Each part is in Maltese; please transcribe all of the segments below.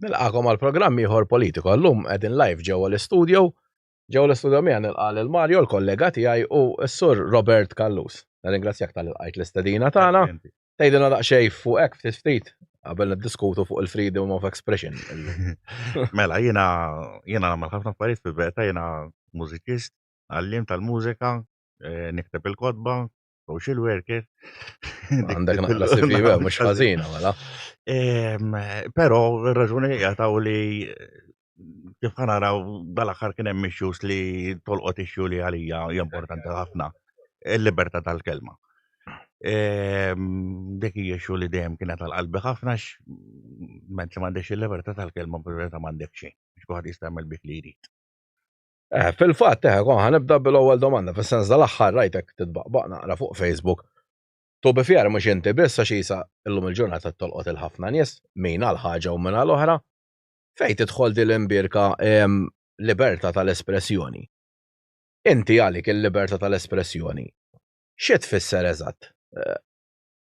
Nilqakom għal programm ieħor politiko. Llum qegħdin live ġewwa l-istudio. Ġewwa l-istudio miegħi nilqa' lil Mario, l-kollega tiegħi u s-Sur Robert Callus. Nirringrazzjak tal lqajt l-istedina tagħna. Tgħidilna daqsxejn fuq hekk ftit ftit qabel niddiskutu fuq il-freedom of expression. Mela, jiena jiena nagħmel ħafna affarijiet fil-verità jiena mużiċist, għalliem tal-mużika, eh, nikteb il-kotba, social worker. Għandek naqra CV mhux ħażina mela. Però ir-raġuni hija taw li kif ħanaraw dal-aħħar kien hemm issues li tolqot issue li għalija hija importanti ħafna, il-libertà tal-kelma. Dik hija issue li dejjem kienet għal qalbi ħafna ment li m'għandekx il-libertà tal-kelma bil-verità m'għandek xejn, biex kulħadd jista' jagħmel bik li jrid. Eh, fil-fatt, eh, kon ħanibda bil-ewwel domanda, fis-sens dal-aħħar rajtek titbaqbaq naqra fuq Facebook. To be fair mhux inti biss għax isa illum il-ġurnata tolqot il-ħafna nies, min għal ħaġa u min għal oħra. Fejn tidħol din l-imbierka libertà tal-espressjoni. Inti għalik il-libertà tal-espressjoni. Xi tfisser eżatt? Eh,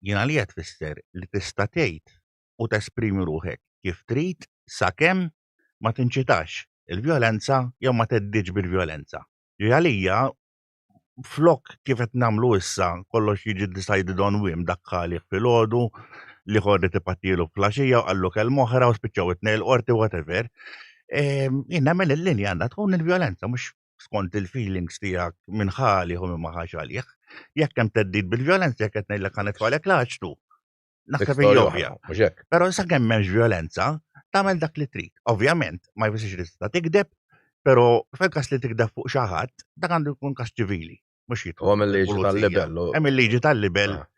Jien għalija tfisser li tista' tgħid u tesprimi ruħek kif trid sakemm ma tinċitax il-vjolenza jew ma theddidx bil-vjolenza. Li għalija flok kif qed nagħmlu issa kollox jiġi decided on whim dak ħalih filgħodu l-ieħor irid ipattilu flaxija u qallu kelma oħra u spiċċaw it-tnejn il-qorti whatever. Ehm, jien nemmen il-linja għandha tkun il-vjolenza mhux skont il-feelings tiegħek minn ħalih u minn ma ħax għalih. Jekk hemm theddid bil-vjolenza jekk qed ngħidlek ħa nitfalek l-aċtu, Naħseb hija ovvja. Però sakemm m'hemmx violenza, tagħmel dak li trid. Ovvjament, ma jfissirx li tista' tikdeb, però fil-każ li tikdeb fuq xi ħadd, dak għandu jkun każ ċivili, mhux jidħol. Hemm il-liġi tal-libel. Hemm il-liġi tal-libel. Ah.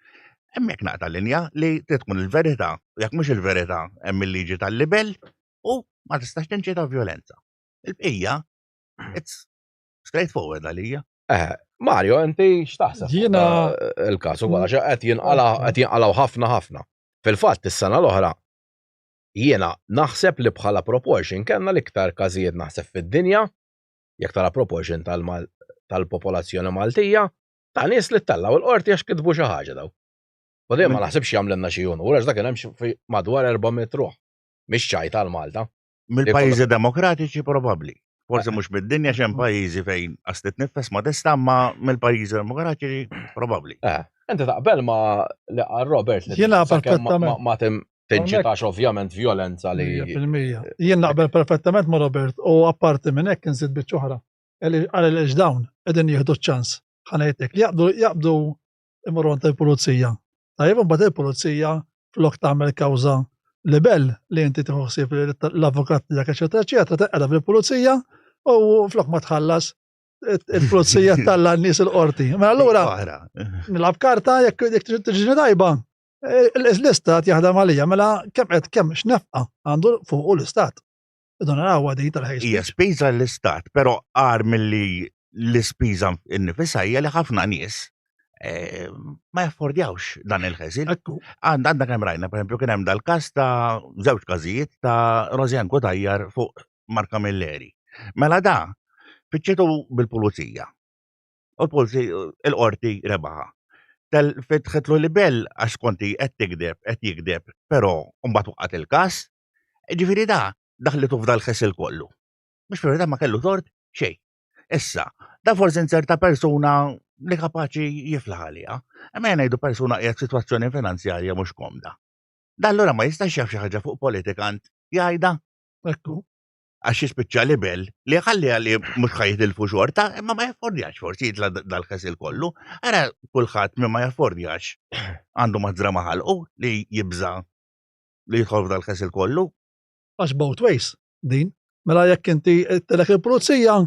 Hemmhekk naqta' linja li trid tkun il-verità, jekk mhux il-verità, hemm il-liġi tal-libel u ma tistax tinċita violenza. Il-bqija, it's straightforward għalija. Eh, Mario, inti x'taħseb? Jiena il-każ ukoll għax qed jinqala qed jinqalgħu ħafna ħafna. Fil-fatt is-sena l-oħra jiena naħseb li bħala proportion kellna l-iktar każijiet naħseb fid-dinja, jekk tara proportion tal-popolazzjoni Maltija, ta' nies li ttellgħu l-qorti għax kitbu xi ħaġa daw. U dejjem ma naħsibx jagħmlilna xi unur għax dak kien hemm madwar 400 ruħ. Mhix ċajta għal Malta. Mill-pajjiżi demokratiċi probabbli. Forsi mhux mid-dinja x'hemm pajjiżi fejn qas titnifes ma tista' ma mill-pajjiżi demokratiċi probabbli. Eh, inti taqbel ma li qal Robert li Jiena perfettament. Ma tinċitax ovvjament violenza li. Fil-mija. Jien naqbel perfettament ma' Robert u apparti minn hekk inżid biċċa oħra. Għaliex dawn qegħdin jieħdu ċ-ċans. Ħa ngħidlek li jaqbdu jaqbdu imorru għand il-pulizija. Tajjeb imbagħad il-pulizija flok tagħmel kawża libel li inti tieħu ħsieb l-avukat tiegħek eċetera eċetera teqgħda fil-pulizija u flok ma tħallas il-pulizija talla n-nies il-qorti. Mela allura nilgħab karta jekk tiġini tajba. Eh, l-istat jaħdem għalija, mela kemm qed kemm x'nefqa għandu fuq l-istat. Idu naraw għadi tal-ħajs. Hija spiża l-istat, però għar milli l-ispiża innifisha hija li ħafna nies eh, ma jaffordjawx dan il-ħesil. Għandna kemm rajna, per esempio, kien hemm dal-każ ta' żewġ każijiet ta' Rosianne Cutajar fuq Mark Camilleri. Mela da, fiċċetu bil-pulizija. U l-pulizija, il-qorti rebaħa. Tel fetħetlu libel għax konti qed tikdeb, qed jikdeb, però mbagħad waqgħet il-każ. Ġifieri da daħlitu f'dal-ħesil kollu. Mhux verità ma kellu tort xejn. Issa, da forsi inserta persuna li kapaċi jiflaħ għaliha, imma jien ngħidu persuna qiegħed f'sitwazzjoni finanzjarja mhux komda. Da allura ma jistax jaf xi ħaġa fuq politikant jgħidha? Ekku. Għax jispiċċa libel li ħalli li mhux ħa jitilfu xorta, imma ma jaffordjax forsi jitla' dal-ħesil kollu. Ara kulħadd min ma jaffordjax għandu mażra ma' ħalqu li jibża' li jidħol f'dal-ħesil kollu. Għax both ways din. Mela jekk inti telek il-pulizija,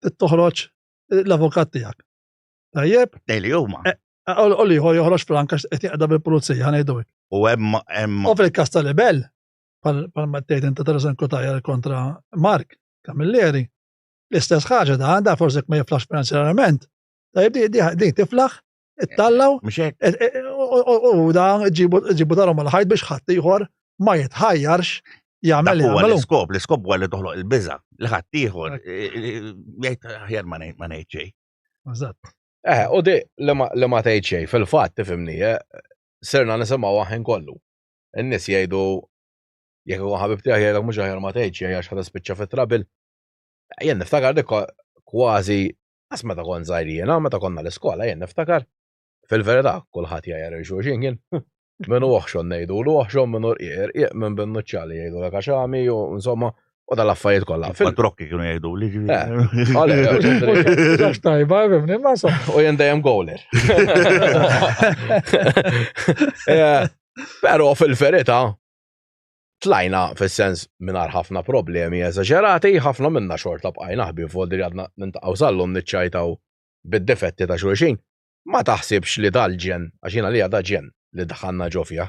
toħroġ l-avukat tiegħek. Tajjeb? Tej li huma. Eh, eh, u li ieħor joħroġ frank għax qed jaqda bil-pulizija ngħidu hekk. U hemm hemm. U fil-każ tal-libel, bħalma tgħid inti Teresan Cutajar kontra Mark Camilleri, l-istess ħaġa da għandha forsi ma jiflax finanzjarjament. Tajjeb di tiflaħ ittallaw u da ġibu darhom mal-ħajt biex ħadd ieħor ma jitħajjarx jagħmel jagħmel. L-iskop, l-iskop huwa li toħloq il-biża' li ħadd ieħor jgħid aħjar ma ngħid xejn. Eżatt. Eh, u di li ma tgħid xejn, fil-fatt tifhimni, eh, sirna nisimgħu ħin kollu. In-nies jgħidu. Jekk ikun ħabib tiegħek jgħidlek mhux aħjar ma tgħidx xejn għax ħa tispiċċa fit-trouble. Jien niftakar dik kważi qas meta kont żgħir jiena, meta konna l-iskola jien niftakar fil-verità kulħadd jgħajjar il xulxin kien. Min hu oħxon ngħidulu oħxon, min hu rqiq irqiq, min bin-nuċċali jgħidulek għax għami u insomma u dal-affarijiet kollha. Patrokki kienu jgħidu li ġifieri. Tajba, fimni, ma so. U jien dejjem goaler. Eh, però fil-verità tlajna fis-sens mingħajr ħafna problemi eżaġerati, ħafna minna xorta bqajna ħbieb voldri għadna nintaqgħu sal-lum niċċajtaw bid-difetti ta' xulxin. Ma taħsibx li dal-ġenn, għax jien għalija da ġenn li dħalna ġo fih,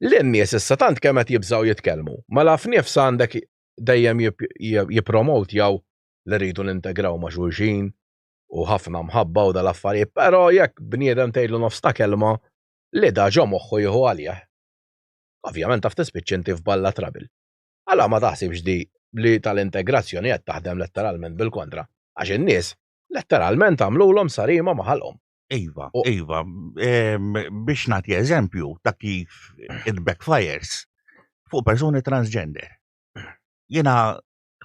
li n-nies issa tant kemm qed jibżgħu jitkellmu, mela f'nifs għandek dejjem jippromotjaw li rridu nintegraw ma' xulxin u ħafna mħabba u dal-affarijiet, però jekk bniedem tgħidlu nofs ta' kelma li da ġo moħħu jieħu għalih. Ovvjament taf tispiċċa inti f'balla trouble. Għala ma taħsibx di li tal-integrazzjoni qed taħdem letteralment bil-kontra? Għax in-nies letteralment għamlulhom sarima ma' ħalqhom. Iva, iva, biex nagħti eżempju ta' kif it backfires fuq persuni transgender. Jiena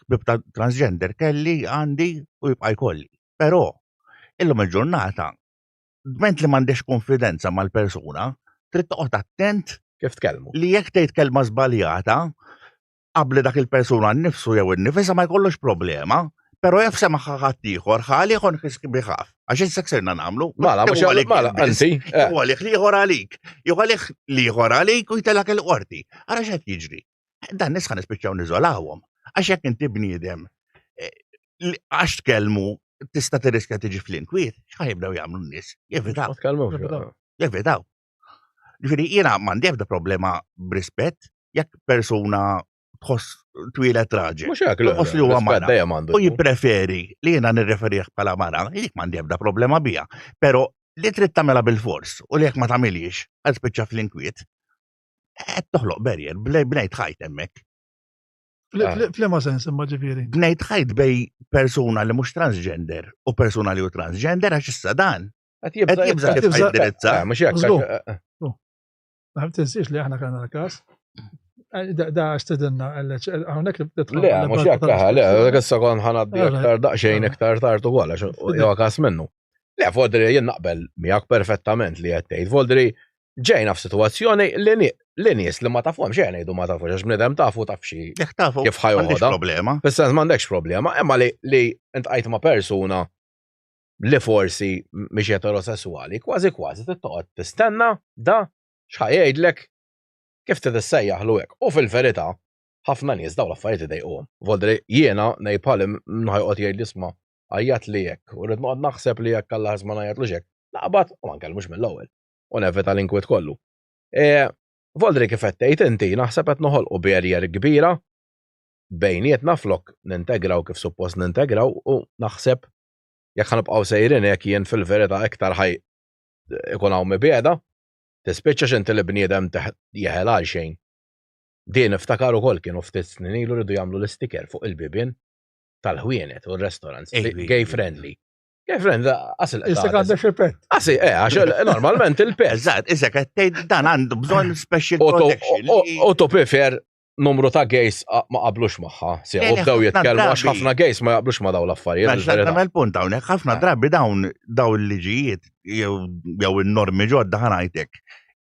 ħbib ta' transgender kelli għandi u jibqa' jkolli. Però illum il-ġurnata dment li m'għandekx konfidenza mal-persuna, trid toqgħod attent kif tkellmu. Li jekk tgħid kelma żbaljata, qabli dak il-persuna nnifsu jew innifisha ma jkollux problema, però jaf semaħħa ħadd ieħor ħali ieħor biħaf. Għax issa sirna nagħmlu. Mela, mhux għalik, mela, anzi. Eh. Jew għalih l-ieħor għalik, jew għalih l-ieħor għalik u jtelak il-qorti. Ara x'qed jiġri. Dan nies ħa nispiċċaw niżolawhom. Għax jekk inti bniedem eh, għax tkellmu tista' tirriskja tiġi fl-inkwiet, x'ħa jibdew jagħmlu n-nies? Jevitaw. Jevitaw. Ġifieri jiena m'għandi ebda problema b'rispett jekk persuna tħoss twieled raġel. Mhux hekk, tħoss li huwa mara. U jippreferi li jiena nirreferih bħala mara, dik m'għandi ebda problema biha. Però li trid tagħmilha bil-fors u li jekk ma tagħmilhiex għal spiċċa fl-inkwiet, qed toħloq barrier, bnejt ħajt hemmhekk. Ah. F'liema sens imma ġifieri? Bnejt ħajt bej persuna li mhux transgender u persuna li hu transgender għax issa dan. Qed jibża' kif jindirizza. Eh, mhux hekk. Eh, eh. Ma tinsiex li aħna kellna l-każ. Da għax tidinna hawnhekk Le, mhux hekk, le, issa kon ħanaddi aktar daqsxejn iktar tard ukoll għax huwa każ minnu. Le, Voldri jien naqbel miegħek perfettament li qed tgħid. Voldri ġejna f'sitwazzjoni li li nies li ma tafhom xejn ngħidu ma tafux għax bniedem tafu taf xi kif ħajoħodha. problema. Fis-sens m'għandekx problema, imma li li intqajt ma' persuna li forsi mhix eterosessuali, kważi kważi trid tistenna da x'ħa jgħidlek kif trid issejjaħlu hekk. U fil-verità, ħafna nies dawn l-affarijiet idejquhom. Voldri jiena ngħid bħali nħajqod jgħid isma' għajjat li hekk u rrid noqgħod naħseb li jekk Alla ħares ma ngħajjatlux hekk. Naqbad u ma nkellmux mill-ewwel u nevita l-inkwiet kollu. E, Voldri kif qed tgħid inti naħseb qed noħolqu barrier kbira bejnietna flok nintegraw kif suppost nintegraw u naħseb jekk ħanibqgħu sejrin hekk jien fil-verità iktar ħaj ikun hawn mibegħda, tispiċċa x'inti li bniedem jeħel għal xejn. Din niftakar ukoll kienu ftit snin ilu rridu jagħmlu l-istiker fuq il-bibien tal-ħwienet u r-restaurants gay friendly. Gay friendly, għasil. Issa għandek xi pet. Għasi, eh, għax normalment il-pet. Eżatt, issa qed tgħid dan għandu bżonn special protection. U to prefer numru ta' gays ma qablux magħha. Se u bdew jitkellmu għax ħafna gays ma jaqblux ma dawn l-affarijiet. Nagħmel punt hawnhekk, ħafna eh. drabi dawn dawn il-liġijiet jew in-normi ġodda ħanajtek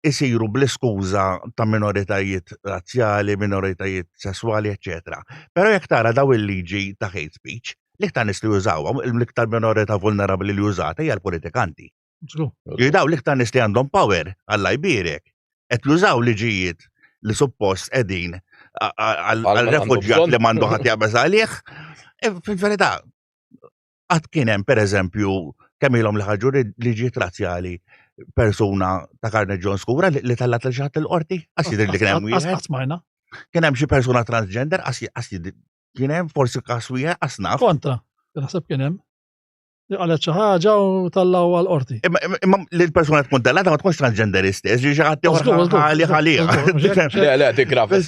isiru bl-iskuża ta' minoritajiet razzjali, minoritajiet sesswali, eċetera. Però jekk tara daw il-liġi ta' hate speech, l-iktar nies li jużawha, l-iktar minorità vulnerabbli li jużata hija l-politikanti. Daw l-iktar nies li għandhom power, Alla jbierek, qed jużaw liġijiet li suppost qegħdin għal-refuġjat li m'għandu ħadd jaqbeż għalih. E, fil-verità, qatt kien hemm pereżempju kemm ilhom li ħarġu liġijiet razzjali persuna ta' karneġġjon skura li tallat lil xi ħadd il-qorti, għax jidher li kien hemm wieħed. Kien hemm xi persuna transgender, għax kien hemm forsi każ wieħed għax naf. Kontra, naħseb kien hemm. Li qalet xi ħaġa u tallaw għal qorti. Imma li l-persuna tkun tellata ma tkunx transgender istess, ġi xi ħadd ħali ħali. Le, le, dik gravi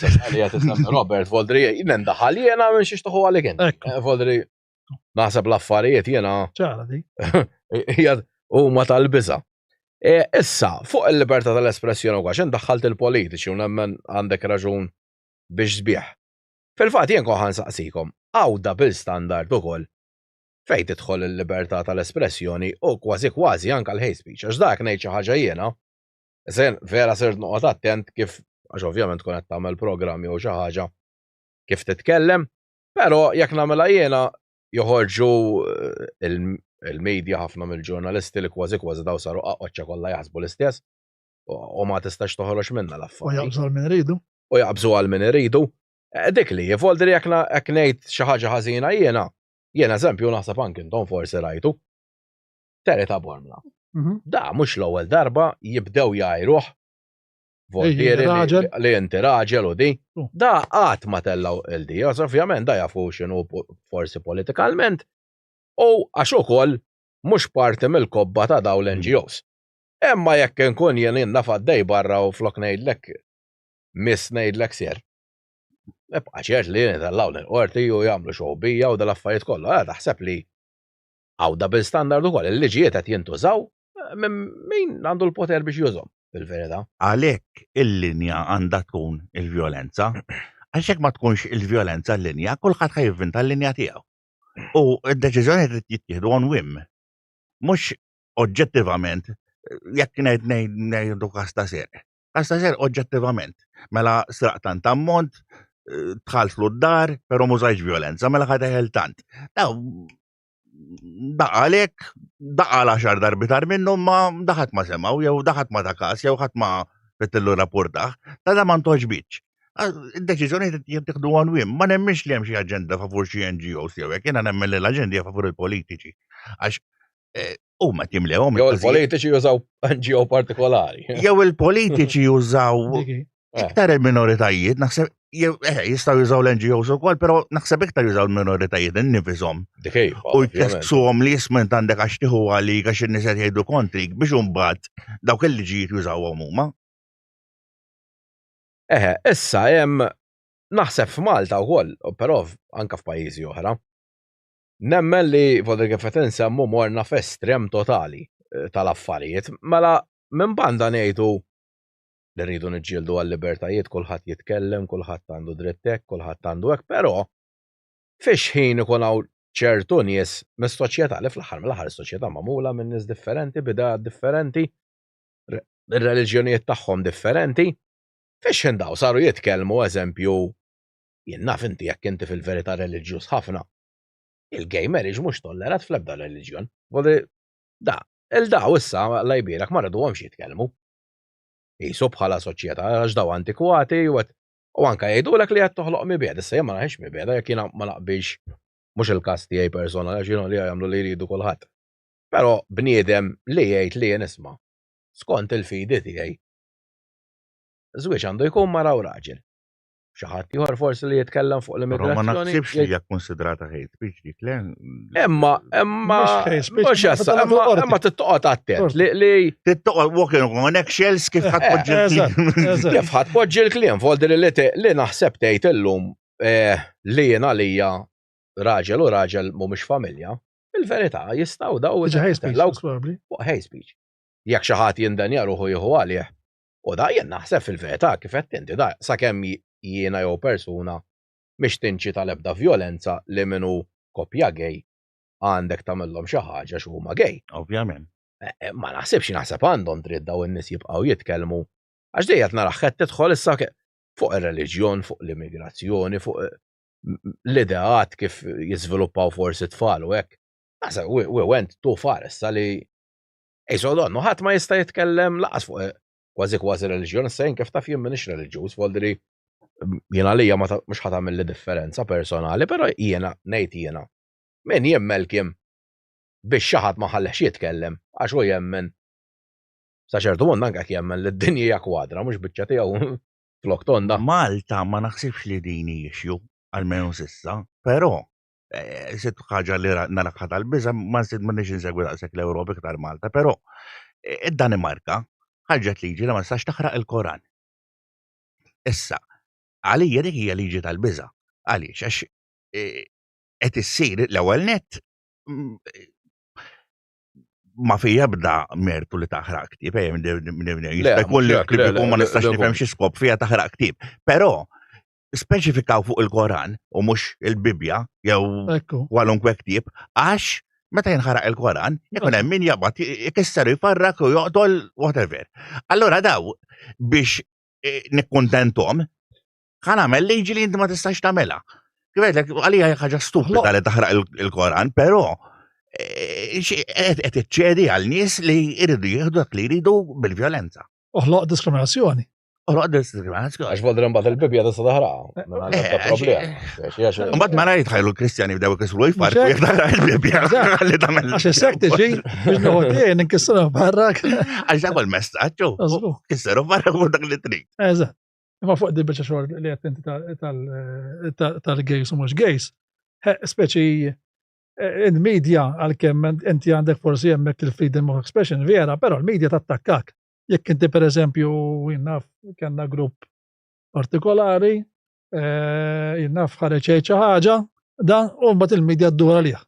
Robert Voldri, jien ndaħal jiena minn xiex tuħu għalik int. Eh, Voldri, naħseb l-affarijiet jiena. ċara di. Huma tal-biża. E, issa, fuq il-libertà tal-espressjoni u għax daħħalt il-politiċi u nemmen għandek raġun. biex sbieħ. Fil-fatt jien kont ħa nsaqsikom, hawn double standard ukoll fejn tidħol il-libertà tal-espressjoni u kważi kważi anke l-hate speech, għax dak ngħid xi ħaġa jiena, issa jien vera sirt noqgħod attent kif għax ovvjament tkun qed tagħmel programm jew xi ħaġa kif titkellem, però jekk nagħmilha jiena joħorġu eh, il-media ħafna mill-ġurnalisti li kważi kważi daw saru qaqoċċa kollha jaħsbu l-istess u ma tistax toħroġ minna l-affarijiet. U jaqbżu għal min iridu. U jaqbżu għal min iridu. Eh, dik li, jivoldri jekk ngħid xi ħaġa ħażina jiena, jiena eżempju naħseb anki intom forsi rajtu. Terry ta' Bormla. Mhm. Da mhux l-ewwel darba jibdew jgħajruh Voltieri li inti raġel u di. Da qatt ma tellaw il-di, ovvjament da jafu x'inhu forsi politikalment u għax ukoll mhux parti mill-kobba ta' daw l-NGOs. Imma jekk inkun jien naf għaddej barra u flok ngħidlek miss ngħidlek ser. Ibqa' ċert li jien itellgħu l-qorti u jagħmlu show bija u dal-affarijiet kollha. Eh, taħseb li hawn double standard ukoll, il-liġijiet qed jintużaw eh, minn min għandu l-poter biex jużhom fil-verità. Għalhekk il-linja għandha tkun il-vjolenza. Għax jekk ma tkunx il-vjolenza l-linja, kulħadd ħa jivvinta l-linja tiegħu. U d-deċiżjoni trid jittieħdu on whim. Mhux oġġettivament, jekk ngħid ngħidu każ ta' serq. Każ ta' serq oġġettivament. Mela sraq tant ammont, eh, dħaltlu d-dar, però m'użajx violenza, mela ħa teħel tant. Daw daqalek, daqal għaxar darbi tar minnu ma daħat ma semaw, jew daħat ma ta' każ, jew ħadd ma fettillu rapportaħ, ta' da ma ntoġbitx. Id-deċiżjoni jittieħdu għan wim, ma nemminx li hemm xi aġenda favur xi NGOs jew hekk, jiena nemmen li l-aġenda hija favur il-politiċi. Għax eh, huma timlewhom. Jew il-politiċi jużaw NGO partikolari. Jew il-politiċi jużaw eh. iktar il-minoritajiet, naħseb jew eh, jistgħu jużaw l-NGOs ukoll, però naħseb iktar jużaw l-minoritajiet innifishom. U jkesksuhom li jisma' għandek għax tieħu għalik għax in-nies qed jgħidu kontrik biex imbagħad dawk il-liġijiet jużawhom huma. Eħe, issa hemm naħseb f'Malta wkoll, però anke f'pajjiżi oħra, Nemmen li Vodri kif qed insemmu morna f'estrem totali eh, tal-affarijiet. Mela minn banda ngħidu li rridu niġġieldu għal-libertajiet, kulħadd jitkellem, kulħadd għandu dritt hekk, kulħadd għandu hekk, però fix ħin ikun hawn ċertu nies mis-soċjetà li fl-aħħar mill-aħħar is-soċjetà magħmula minn nies differenti, bidejat differenti, ir-reliġjonijiet tagħhom differenti, fix ħin daw saru jitkellmu eżempju Jien naf inti jekk inti fil-verità reliġjuż ħafna. Il-gay marriage mhux tollerat fl-ebda reliġjon. Da, il-daw issa la jbierek ma rriduhomx jitkellmu. Qisu bħala soċjetà għax daw antikwati u u anka jgħidulek li qed toħloq mibegħda. Issa jien ma naħix mibegħda jekk jiena ma naqbilx mhux il-każ tiegħi personali għax jiena li jagħmlu li jridu kulħadd. Però bniedem li jgħid li jien isma' skont il-fidi tiegħi żwieġ għandu jkun mara u raġel. Xi ħadd ieħor forsi li jitkellem fuq l-immigrazzjoni. Ma naħsibx li hija konsidrata hate speech dik le. Imma imma mhux issa, imma tittoqgħod attent li tittoqgħod walking on eggshells kif ħadd eh, poġġi l-kliem. Kif ħadd poġġi l-kliem, voldi li li naħseb tgħid illum eh, li jien għalija raġel u raġel mhumiex familja. Il-verità jistgħu daw fuq hate speech. Jekk xi ħadd jindenja ruħu jieħu għalih, U da jien naħseb fil-verità kif għedt inti da sakemm jiena jew persuna mhix tinċita l-ebda vjolenza li min hu koppja gay għandek tagħmilhom xi ħaġa għax huma gay. Ovvjament. Eh, eh, ma naħsibx naħseb għandhom dritt daw in-nies jibqgħu jitkellmu għax dejja qed naraħ qed tidħol issa fuq ir-reliġjon, fuq l-immigrazzjoni, fuq eh, l-ideat kif jiżviluppaw forsi tfal u hekk. Naħseb we went too far issa li Ejso donnu, ħadd ma jista' jitkellem laqas fuq eh, kważi kważi reliġjon, issa jien kif taf jien m'iniex reliġjuż, voldri jien għalija ma mhux ħa tagħmilli differenza personali, però jiena ngħid jiena. Min jien Melkim biex xi ħadd ma ħallehx jitkellem għax hu jemmen sa ċertu punt anke jekk jemmen li d-dinja hija kwadra mhux biċċa tiegħu flok tonda. Malta ma naħsibx li din hi issue, almenu s'issa, però Eh, sitt ħaġa li narakħa tal-biża, ma nsid ma nix insegwi daqshekk l-Ewropa iktar Malta, però eh, id-Danimarka ħarġet liġi li ma tistax taħraq il-Koran. Issa, għalija dik hija liġi tal-biża. Għaliex, għax eh, qed issir l-ewwel nett mm, ma fija ebda mertu li taħraq ktieb, jista' jkun li ktieb ma nistax nifhem xi skop fija taħraq ktieb. Però Speċifikaw fuq il-Koran u mhux il-Bibbja jew kwalunkwe ktieb għax meta jinħaraq il-Koran ikun hemm min jabad ikisser jfarrak u joqtol whatever. Allora daw biex eh, nikkuntentom ħa nagħmel liġi li inti ma tistax tagħmilha. Kif għedlek, għalija hija ħaġa stupida li taħraq il-Koran, però eh, qed iċċedi għal nies li jridu jieħdu dak li jridu bil-vjolenza. Oħloq diskriminazzjoni. Oħloq diskriminazzjoni. Għax volder imbagħad il-Bibbja tista' taħraqha. Eh, eh, imbagħad mara jitħajlu l-Kristjani bdew ikisru jfarku jekk taħraq il-Bibbja li tagħmel. Għax is-sek tiġi biex nieħu tiegħi ninkissru barrak. Għax dak il-messaġġ kisseru barrak u dak li trid. Eżatt. Imma fuq di biċċa xogħol li qed inti tal-gays u mhux gays, speċi eh, il-media għalkemm inti għandek forsi hemmhekk il-freedom of expression vera, però l-media tattakkak. Jekk inti pereżempju jinnaf kellna grupp partikolari, eh, jinnaf ħareġ xi ħaġa, dan u mbagħad il-media ddur għalih.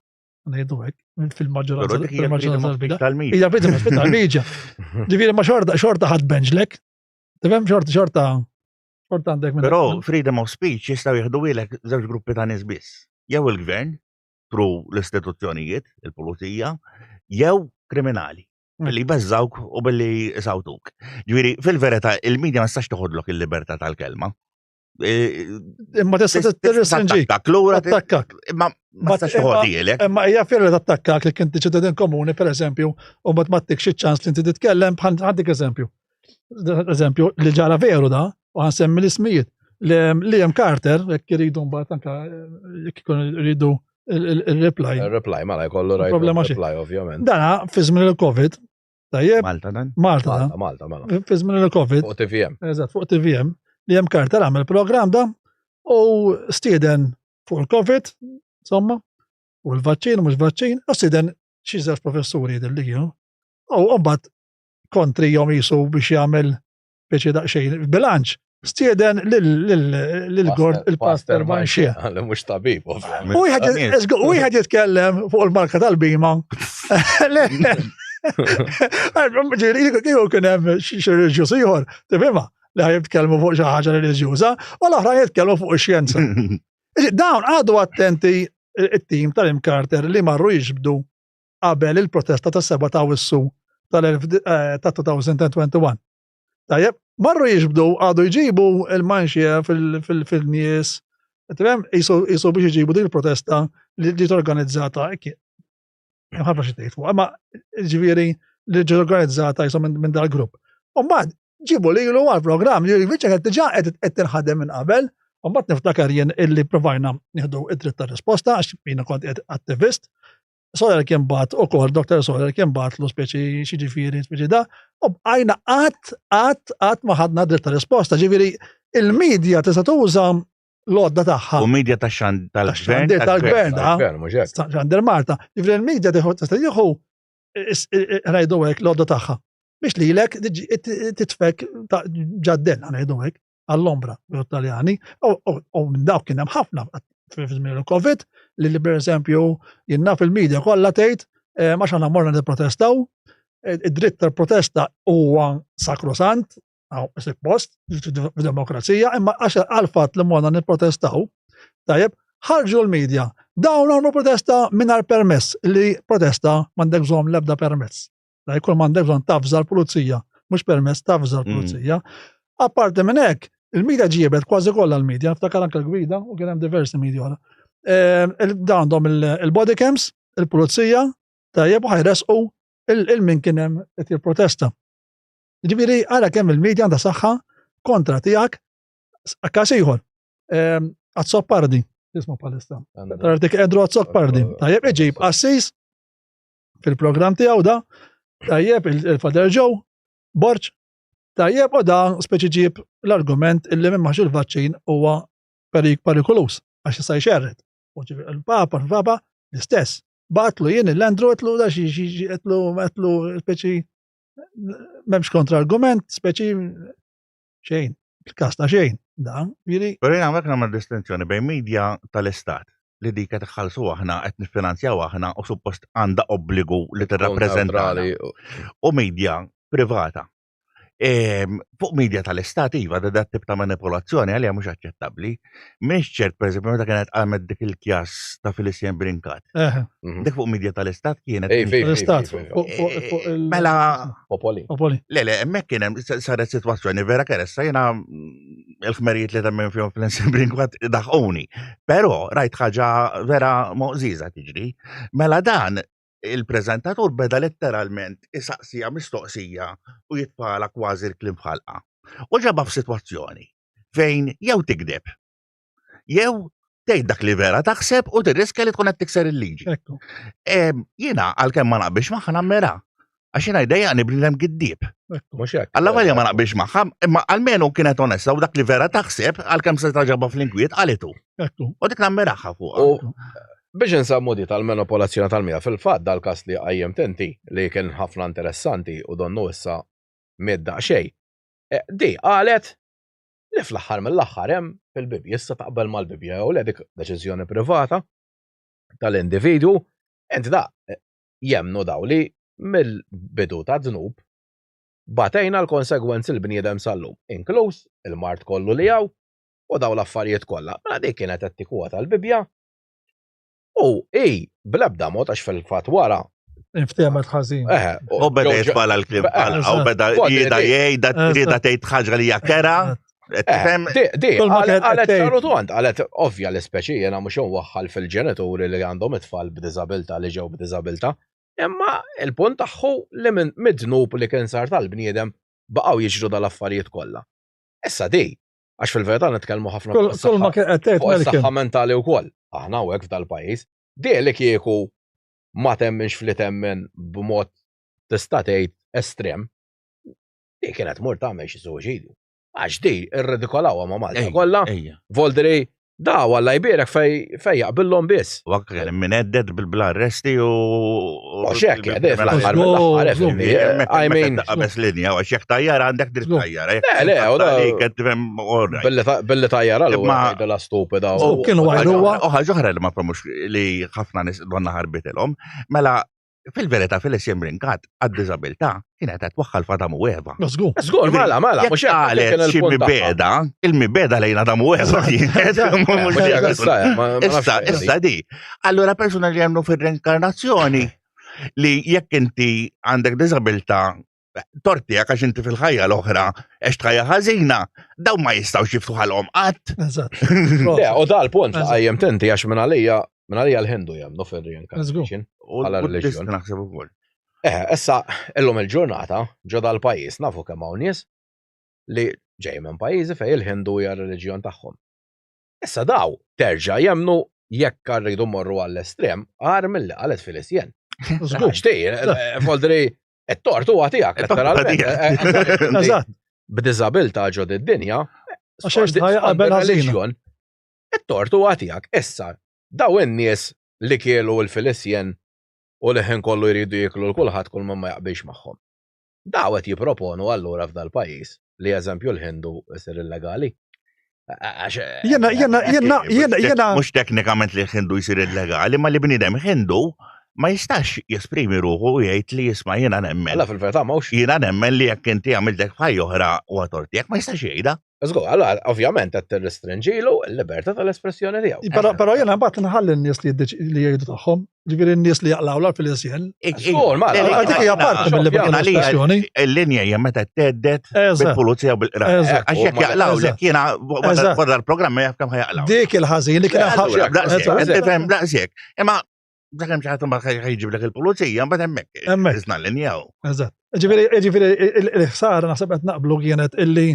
Ngħidu hekk fil-maġġoranza fil-maġġoranza tal-media. Hija freedom of speech tal-media. Ġifieri ma xorta xorta ħadd benġlek. Tifhem xorta xorta xorta għandek minn. Però freedom of speech jistgħu jieħdu ilek żewġ gruppi ta' nies biss. Jew il-gvern, through l-istituzzjonijiet, il-pulizija, jew kriminali mm. billi jbeżżawk u billi sawtuk. Ġifieri, fil-verità, il-medja ma tistax toħodlok il-libertà tal-kelma. E, imma tista' tirrestrinġik. Tattakk lura. Tattakkak. Imma ma tistax toħodilek. Imma hija fiera li tattakkak li kinti ċittadin komuni, pereżempju, u mbagħad ma ttikx iċ-ċans li inti titkellem bħal għandik eżempju. Eżempju, li ġara veru da, u ħansemmi l-ismijiet. Liam Carter, jekk iridu mbagħad anke jekk ikun iridu il-reply. Il-reply, mela jkollu rajt. Problema xi. Reply, ovvjament. Dana fi żmien il-Covid, Tajjeb. Malta dan? Malta dan. Malta, Malta. Fi żmien il-Covid. Fuq TVM. Eżatt, fuq TVM. Li hemm Carter għamel programm da u stieden fuq il-Covid, insomma, u l-vaċċin u mhux vaċċin, u stieden xi żewġ professuri jidher li kienu. U mbagħad kontri jom jisu biex jagħmel biex daqsxejn bilanċ. Stieden lil-gord il-pastor Manxie. Għalli mhux tabib, ovvjament. U wieħed jitkellem fuq il-marka tal-bima. Ġifieri kieku kien hemm xi reliġjuż ieħor, tifhimha, li ħaj jitkellmu fuq xi ħaġa reliġjuża, u l-oħra jitkellmu fuq ix-xjenza. Dawn għadu attenti it-tim tal-Im Carter li marru jiġbdu qabel il-protesta tas-7 ta' Awwissu tal-2021. Tajjeb, marru jiġbdu, għadu jġibu il-manxie fil-nies, tifhem, jisu biex jġibu din il-protesta li ġiet organizzata, hemm ħafna xi tgħid fuq, imma ġifieri li ġiet organizzata jisu minn dal-grupp. U mbagħad ġibu lilu għall-programm li l-biċċa kienet diġà qed tinħadem minn qabel, u mbagħad niftakar jien illi provajna nieħdu id-dritt tar-risposta għax jiena kont qed attivist, Soler kien bat u kol, Dr. Soler kien bat lu speċi xiġifieri, speċi da, u bqajna qatt, qatt, qatt ma ħadna dritt ta' risposta. Ġifieri, il-medja tista' tuża l-għodda tagħha. U media ta' xand tal-gvern. Tal-gvern, xandir Malta. Ġifieri il-media tista' tieħu ngħidu hekk l-għodda tagħha. Biex lilek titfek ġaddel, ngħidu hekk għall-ombra Taljani, u minn dawk kien hemm ħafna fi żmien il-Covid li li pereżempju jinnaf il-medja kollha tgħid eh, ma xaħna morna nipprotestaw, eh, id-dritt tal-protesta huwa sakrosant, suppost, f'demokrazija, imma għax għal-fatt li morna nipprotestaw, tajjeb, ħarġu l-medja. Dawn għamlu protesta mingħajr permess, li protesta m'għandek bżonn l-ebda permess. La jkun m'għandek bżonn tafża l-pulizija, mhux permess tafża mm. l-pulizija. Apparti minn hekk, il-medja ġiebet kważi kollha l-medja, niftakar anke l-gwida u kien hemm diversi medja oħra. Ehm, dawn għandhom il-body cams, il-pulizija, tajjeb u ħajresqu il-min kien hemm qed jipprotesta. Ġifieri ara kemm il-medja għandha saħħa kontra tiegħek każ ieħor. Ehm, Azzopardi, ismu palissa. Tartik Andrew Azzopardi. Tajjeb iġib assis fil-programm tiegħu da, tajjeb il-Father Joe, Borġ, tajjeb u da speċi ġib l-argument illi minn maħx il-vaċċin huwa perik perikolus għax jista' jxerred. U il-Papa, il-Papa l-istess. Batlu jien il-Andrew għetlu da xi għetlu għetlu speċi m'hemmx kontra-argument, speċi xejn, il-każ ta' xejn, da, jiġifieri. Però jien hawnhekk nagħmel distinzjoni bejn media tal-istat li dik qed iħallsu aħna qed niffinanzjaw aħna u suppost għandha obbligu li tirrappreżentana u media privata. Fuq media tal-istat iva da dat tip ta' manipolazzjoni għalija mhux aċċettabbli. M'iniex ċert pereżempju meta kienet qamet dik il-kjas ta' Felicien Brincat. Dik fuq media tal-istat kienet. Tal-istat. Mela. Popoli. Popoli. Le, le, hemmhekk kien hemm saret sitwazzjoni vera keressa jiena il-ħmerijiet li temmen fihom Felicien Brincat daħquni. Però rajt ħaġa vera moqżiża tiġri. Mela dan il-preżentatur beda letteralment isaqsija mistoqsija u jitfagħlha kważi l-kliem f'ħalqha. U ġabha f'sitwazzjoni fejn jew tikdeb, jew tgħid dak li vera taħseb u tirriskja li tkun qed tikser il-liġi. Jiena għalkemm ma naqbilx magħha nammira. Għax jiena jdejjaqni bniedem giddieb. Mhux hekk. Alla volja ma naqbilx magħha, imma almenu kienet onesta u dak li vera taħseb għalkemm se ġabha fl-inkwiet qalitu. U dik nammiraha fuq. U biex insemmu di tal-manipolazzjoni tal-mija, fil-fatt dal-każ li qajjimt inti li kien ħafna interessanti u donnu issa miet daqsxejn. Eh, di qalet li fl-aħħar mill-aħħar hemm fil-Bibbja, issa taqbel mal-Bibbja jew le dik deċiżjoni privata tal-individwu, int da eh, jemmnu daw li mill-bidu tad-dnub batejna l-konsegwenzi l-bniedem sal-lum, inkluż il-mard kollu li hawn u daw l-affarijiet kollha. Mela dik kienet qed tikkwota l-Bibbja u hi bl-ebda mod għax fil-fatt wara Inftehmet ħażin. Eħe, U beda jitfala l-kliem bħala, u beda jida jgħida, jida tgħid ħaġa li hija kera. Tifhem? Di, qalet ċaru tont, qalet ovvja l-ispeċi jena mhux waħħal fil-ġenituri li għandhom it-tfal b'diżabilità li ġew b'diżabilità, imma il-punt tagħhu li minn mid-dnub li kien sar tal-bniedem baqgħu jiġru dal-affarijiet kollha. Issa di, għax fil-verità nitkellmu ħafna fuq is-saħħa mentali wkoll. Aħna hawnhekk f'dal-pajjiż, di li kieku ma temminx fli temmen b'mod tista' tgħid estrem, di kienet mur tagħmel xi suwiċidju. Għax di irridikolawha ma' Malta kollha. Voldri da Alla jbierek fej jaqbillhom biss. U anke kien min għedded bil-arresti u. U xek, għedded fl-aħħar mill-aħħar. I mean. Qabes linja, għax jekk tajjara għandek dritt tajjara. Le, le, u da. Billi tajjara l stupida. U kienu għajruwa. U ħaġa oħra li ma fehmux li ħafna nies donna ħarbitilhom, mela fil-verità fil-Essien Brincat għad-diżabilità kienet qed twaħħal f'Adam u Eva. Żgur. Żgur, mela, mela, mhux qalet xi mibeda, il-mibeda lejn Adam u Eva kienet. Issa, issa di. Allura persuna li jemmnu fir-reinkarnazzjoni li jekk inti għandek diżabilità tort tiegħek għax inti fil-ħajja l-oħra għext ħajja ħażina, dawn ma jistgħux jiftħu ħalqhom qatt. Eżatt. Le, u dal punt li qajjem tinti għax minn għalija minn għalija l-Hindu jemmnu fir-reincarnation. Bħala reliġjon. Naħseb ukoll. Eh, issa illum il-ġurnata ġo dal-pajjiż nafu kemm hawn nies li ġej minn pajjiżi fejn il-Hindu hija r-reliġjon tagħhom. Issa daw terġa' jemmnu jekk rridu mmorru għall-estrem agħar milli qalet Felicien. Żgur. Għax di, eh, Voldri, it-tort huwa tiegħek letteralment. Eh, Eżatt. B'diżabilità ġo d-dinja, Għax għext ħajja qabel ħażina. It-tort huwa tiegħek. Issa, daw in-nies li kielu l-Felicien u li ħin kollu jridu jieklu 'l kulħadd kull min ma jaqbilx magħhom. Daw qed jipproponu allura f'dal-pajjiż li eżempju l-Hindu jsir illegali. Jena, jena, jena, jena, jena. Mhux teknikament li l-Hindu jsir illegali, ma li bniedem Hindu ma jistax jesprimi ruħu u jgħid li jisma' jiena nemmen. Alla fil-verità m'hawnx. Jiena nemmen li jekk inti għamiltek f'ħajja oħra huwa tort tiegħek ma jistax jgħidha. Żgur, allura ovvjament qed tirrestrinġilu l-libertà tal-espressjoni tiegħu. Però però jiena mbagħad nħalli n-nies li li jgħidu tagħhom, ġifieri n-nies li jaqlgħu l fil-isjen. Żgur, ma Dik hija parti mill-libertà tal-espressjoni. Il-linja hija meta tgħeddet bil-pulizija u bil-qrati. Għax jekk jaqlgħu lek jiena wara l-programm ma jaf kemm ħajaqlgħu. Dik il-ħażin li kien ħażin. Daqshekk. Imma Sakemm xi ħadd imbagħad ħajġiblek il-pulizija, mbagħad hemmhekk. Hemmhekk. Iżna l-linjaw. Eżatt. Ġifieri ġifieri il-ħsara naħseb qed naqblu kienet illi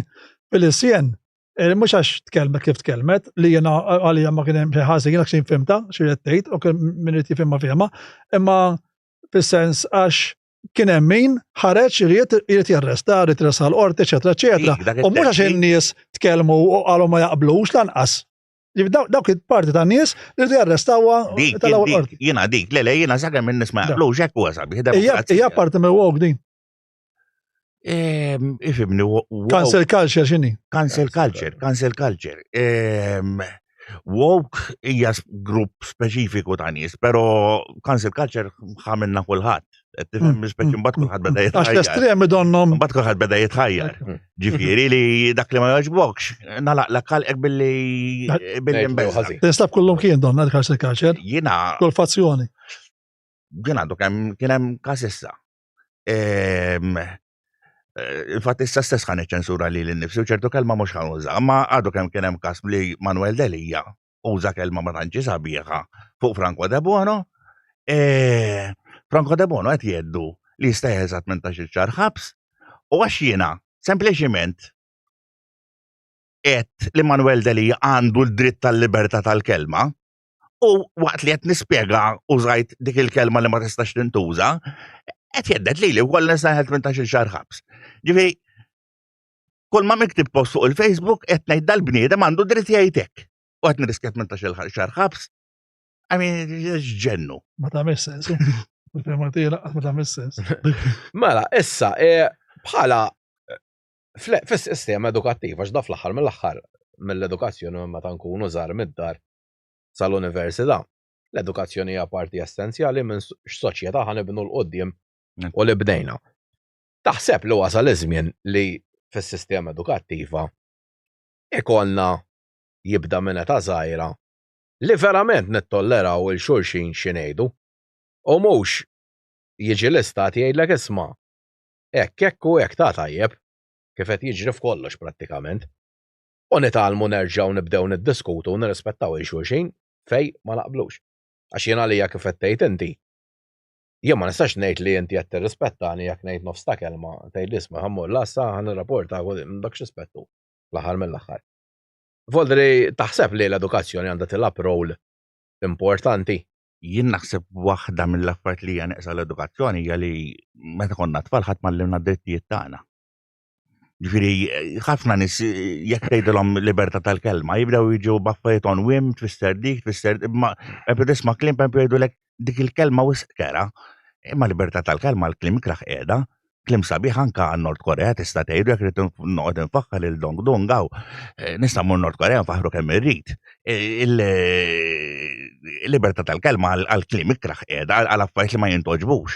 fil-isjen eh, mhux għax tkellmet kif tkellmet li jiena għalija ma kien hemm xi ħażin għax xejn fimta xi qed tgħid u kien min irid jifhimha fihma, imma fis-sens għax kien hemm min ħareġ irid irid jarresta, irid jressaq l-qorti, eċetera, eċetera. U mhux għax in-nies tkellmu u qalu ma jaqblux lanqas. Dawk il-parti ta' nies li rridu jarrestawha tal-ewwel qorti. Jiena dik, le le jiena sakemm in-nies ma jaqblux hekk huwa sabiħ. Hija parti mill woke din. Ehm, ifimni. Cancel culture x'inhi? Cancel culture, cancel culture. Ehm, woke hija grupp speċifiku ta' nies, però cancel culture ħamilna kulħadd. Qed tifhem mm, speċi mbagħad mm, kulħadd beda mm. Għax l-estremi donnom. Mbagħad kulħadd beda jitħajjar. Ġifieri li dak li ma jogħġbokx, nalaqlek ħalqek billi billi nbeża. Tinstab kullum kien donna dik il-kaċer. Jiena. Kull fazzjoni. Jien għandu kemm kien hemm każ issa. Ehm, eh, infatti issa stess ħan iċċensura li l-nifsi u ċertu kelma mhux ħan uża, ma għadu kemm kien hemm każ li Manuel Delia uża kelma ma tantx sabiħa fuq Franco De Bono. E, Franco De Bono qed jeddu li jista' jeħel 18 xahar ħabs u għax jiena sempliċiment qed li Manuel Delia għandu l-dritt tal-libertà tal-kelma u waqt li qed nispjega użajt dik il-kelma li ma tistax tintuża, qed jeddet li li wkoll nista' jeħel 18 xahar ħabs. Ġifieri Kull ma miktib post fuq il-Facebook qed ngħid dal-bniedem għandu dritt jgħid hekk. U qed nirriskja 18 xahar ħabs. I mean, ġennu. Ma tagħmel sens. Il-fehma tiegħi lanqas ma tagħmel sens. Mela, issa, e, bħala fis-sistema edukattiva, x'da fl-aħħar mill-aħħar mill-edukazzjoni meta nkunu żgħar mid-dar sal-università. L-edukazzjoni hija parti essenzjali minn x'soċjetà ħanibnu l-qudiem u li bnejna. Taħseb li wasal iż-żmien li fis-sistema edukattiva ikollna jibda minn età żgħira li verament nittolleraw 'il xulxin xi ngħidu u mhux jiġi l-istat jgħidlek isma' hekk hekk u hekk ta' tajjeb kif qed jiġri f'kollox prattikament u nitgħallmu nerġgħu nibdew niddiskutu u nirrispettaw 'il xulxin fejn ma naqblux. Għax jien għalija kif qed tgħid inti Jien ma nistax ngħid li inti qed tirrispettani jekk ngħid nofs ta' kelma, tgħidli isma' ħa mmur l-għassa ħa nirrapportak u dak x'rispett hu fl-aħħar mill-aħħar. Voldri taħseb li l-edukazzjoni għandha tilgħab role importanti? Jien naħseb waħda mill-affarijiet li hija neqsa l-edukazzjoni hija li meta konna tfal ħadd m'għallimna d-drittijiet tagħna. Ġifieri ħafna nies jekk tgħidilhom libertà tal-kelma jibdew jiġu b'affarijiet on whim, tfisser dik, tfisser imma eempju tisma' kliem pereżempju jgħidulek dik il-kelma wisq kera. Imma libertà tal-kelma l-kliem ikrah qiegħda. Kliem sabiħ anke għan-Nord Korea tista' tgħidu jekk irid noqgħod infaħħar lil Dong Dong hawn, nista' mmur Nord Korea nfaħħru kemm irrid. Il-libertà tal-kelma għal kliem ikrah qiegħda għal affarijiet li ma jintgħoġbux.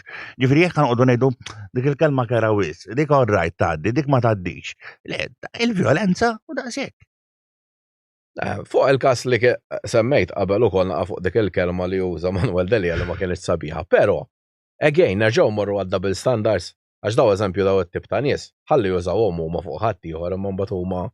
Ġifieri jekk noqogħdu ngħidu dik il-kelma kera wis, dik all right tgħaddi, dik ma tgħaddix. Le, il-vjolenza u daqshekk. Eh, fuq il-każ li semmejt qabel ukoll naqa' fuq dik il-kelma li uża Manuel Delia li ma kienx sabiħa, però again nerġgħu morru għad double standards għax daw eżempju daw it-tip ta' nies ħalli jużawhom huma fuq ħadd ieħor imma mbagħad huma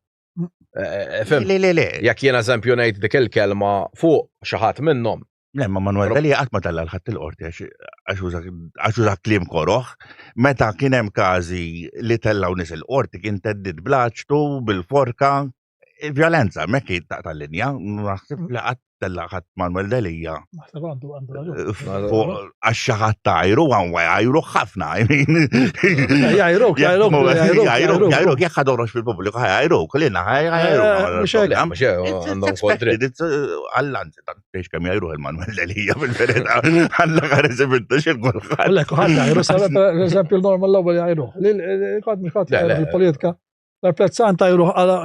eh, eh, Le, le, le. Jekk jien eżempju ngħid dik il-kelma fuq xi ħadd minnhom, Le, ma Manuel Delia qatt ma tella l-ħadd il-qorti għax uża kliem koroh. Meta kien hemm każi li tellaw nies il-qorti kien teddid bl-aċtu, bil-forka, violenza, hemmhekk taqta' l-linja, naħseb li qatt tella' ħadd Manuel Delia. Naħseb għandu għandu raġun. Għax xi ħadd tajru, għan jajru ħafna, I mean. Jajruk, jajruk, jajruk, jajruk, jekk ħadorox fil-pubbliku ħajruk, lilna ħajruk. Mhux hekk. Mhux hekk, għandhom kol dritt. Għallanzi, biex kemm jajruh il-Manuel Delia fil-verità, għalla ħares ibiddu xil kulħadd. Lek, ħadd jajru, per eżempju, l-normal l-ewwel jajruh. Kont mhux kont fil-politika. L-Alfred Sant jajruh għala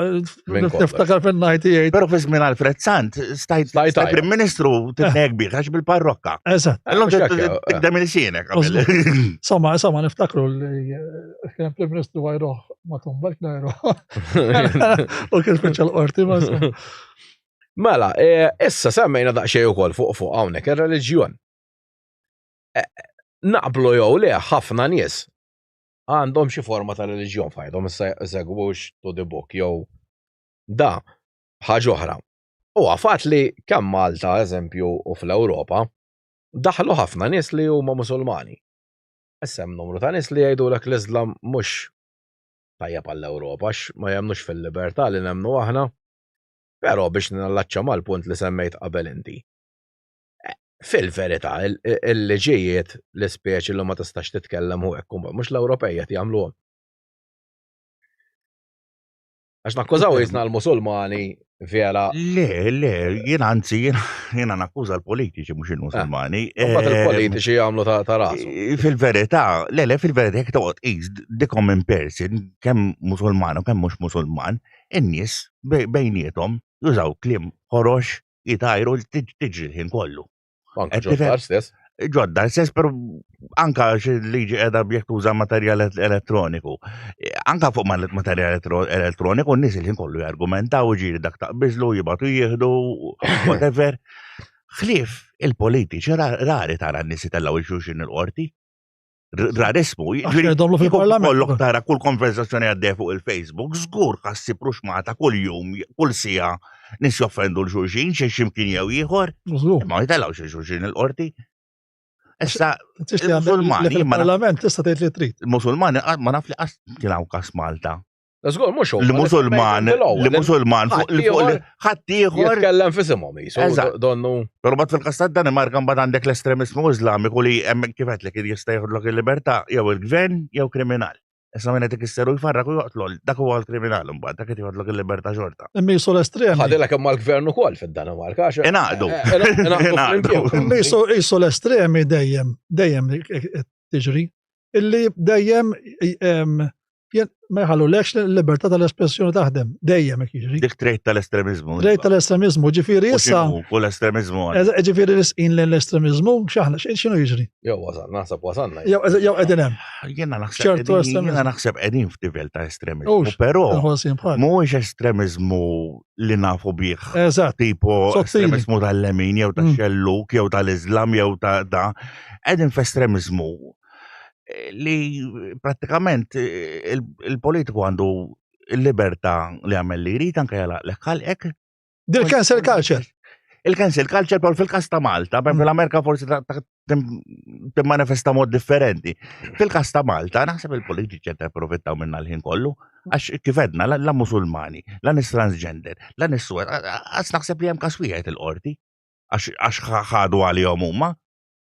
niftakar fin-98. Però fi żmien Alfred Sant, stajt Prim Ministru titnejk bih għax bil-parrokka. Eżatt. Allum tikdem il-sienek. Insomma, insomma, niftakru li kien Prim Ministru għajruh ma tumbalk najruh. U kien speċjal qorti ma. Mela, e, issa semmejna daqsxejn ukoll fuq fuq hawnhekk ir-reliġjon. E, naqblu jew le ħafna nies għandhom xi forma ta' reliġjon f'ħajthom issa jsegwux to the book jew da ħaġa oħra. Huwa fatt li kemm Malta eżempju u fl-Ewropa daħlu ħafna nies li huma Musulmani. Issa hemm numru ta' nies li jgħidulek l-Iżlam mhux tajjeb għall-Ewropa għax ma jemmnux fil-libertà li nemmnu aħna. Però biex nallaċċa mal-punt li semmejt qabel inti. Eh, fil-verità, il-liġijiet l-ispeċi li ma tistax titkellem u hekk mhux l-Ewropej qed jagħmluhom. Għax nakkużaw jisna l-Musulmani vera. Le, le, jien anzi, jiena nakkuża l-politiċi mhux il-Musulmani. Eh, Mbagħad ehm, il-politiċi jagħmlu ta' rasu. Fil-verità, le, le, fil-verità jekk toqgħod qis the common person, kemm Musulman u kemm mhux Musulman, in-nies bejniethom jużaw kliem ħorox jitajru tiġri l-ħin kollu. Anke ġo stess. Ġodda, sens per anka xi liġi qiegħda jekk tuża materjal elettroniku. Anka fuq materjal elettroniku n-nies il-ħin kollu jargumentaw ġiri dak taqbiżlu, jibgħatu jieħdu, whatever. Ħlief il-politiċi rari tara n-nies jitellgħu il-xulxin il-qorti. Rarismu, fil-parlament. Kollok tara kull konversazzjoni għaddej fuq il-Facebook, żgur ħassib ruxmata kull jum, kull sija nis joffendu l-xulxin, xie ximkien jew ieħor. Ma jitellgħu xi xulxin il-qorti. Issa, il-Musulmani. Fil-parlament tista' tgħid li trid. Il-Musulmani ma naf li qas kien hawn kas Malta. Żgur mhux hu. Li-Musulman, li-Musulman fuq li fuq ħadd ieħor. Jitkellem f'isimhom jisu donnu. Però bad fil-każ tad-Danimarka mbagħad għandek l-estremizmu Iżlamiku li hemm kif qedlek jista' jieħodlok il-libertà jew il-gvern jew kriminal. Issa minn qed ikisser u jfarrak u joqtol, dak huwa l-kriminal imbagħad, dak qed jieħodlok il-libertà xorta. Imma jisu l-estremi. Ħadilek imma l-gvern ukoll fid-Danimarka. Ingħaqdu. Eh, eh, Ingħaqdu. Imma jisu l-estremi dejjem, dejjem tiġri. Illi dejjem ma jħallulekx l-libertà tal-espressjoni taħdem, dejjem hekk jiġri. Dik trejt tal-estremizmu. Trejt tal-estremizmu, ġifieri issa. U l-estremizmu. Ġifieri l-isqin l-estremizmu, x'aħna x'inhu jiġri? Jew wasalna, naħseb wasalna. Jew qegħdin hemm. Jiena naħseb jiena naħseb qegħdin f'tivell ta' estremizmu, però mhuwiex estremizmu li nafu bih. Eżatt. Tipo estremizmu tal-lemin jew tax-xelluk jew tal-Iżlam jew ta' da. Qegħdin f'estremizmu li prattikament eh, il-politiku għandu il-libertà li għamel li jrid anke jalaqlek ħalqek. Dil cancel culture. Il-cancel culture per fil-kas ta' Malta, per mm. fil-Amerika forsi timmanifesta mod differenti. Fil-kas ta' Malta, naħseb il-politiċi qed approfittaw minna l-ħin kollu, għax kif edna la musulmani, la nis transgender, la nis suwed, għas naħseb li hemm kas wieħed il-qorti, għax ħadu għalihom huma.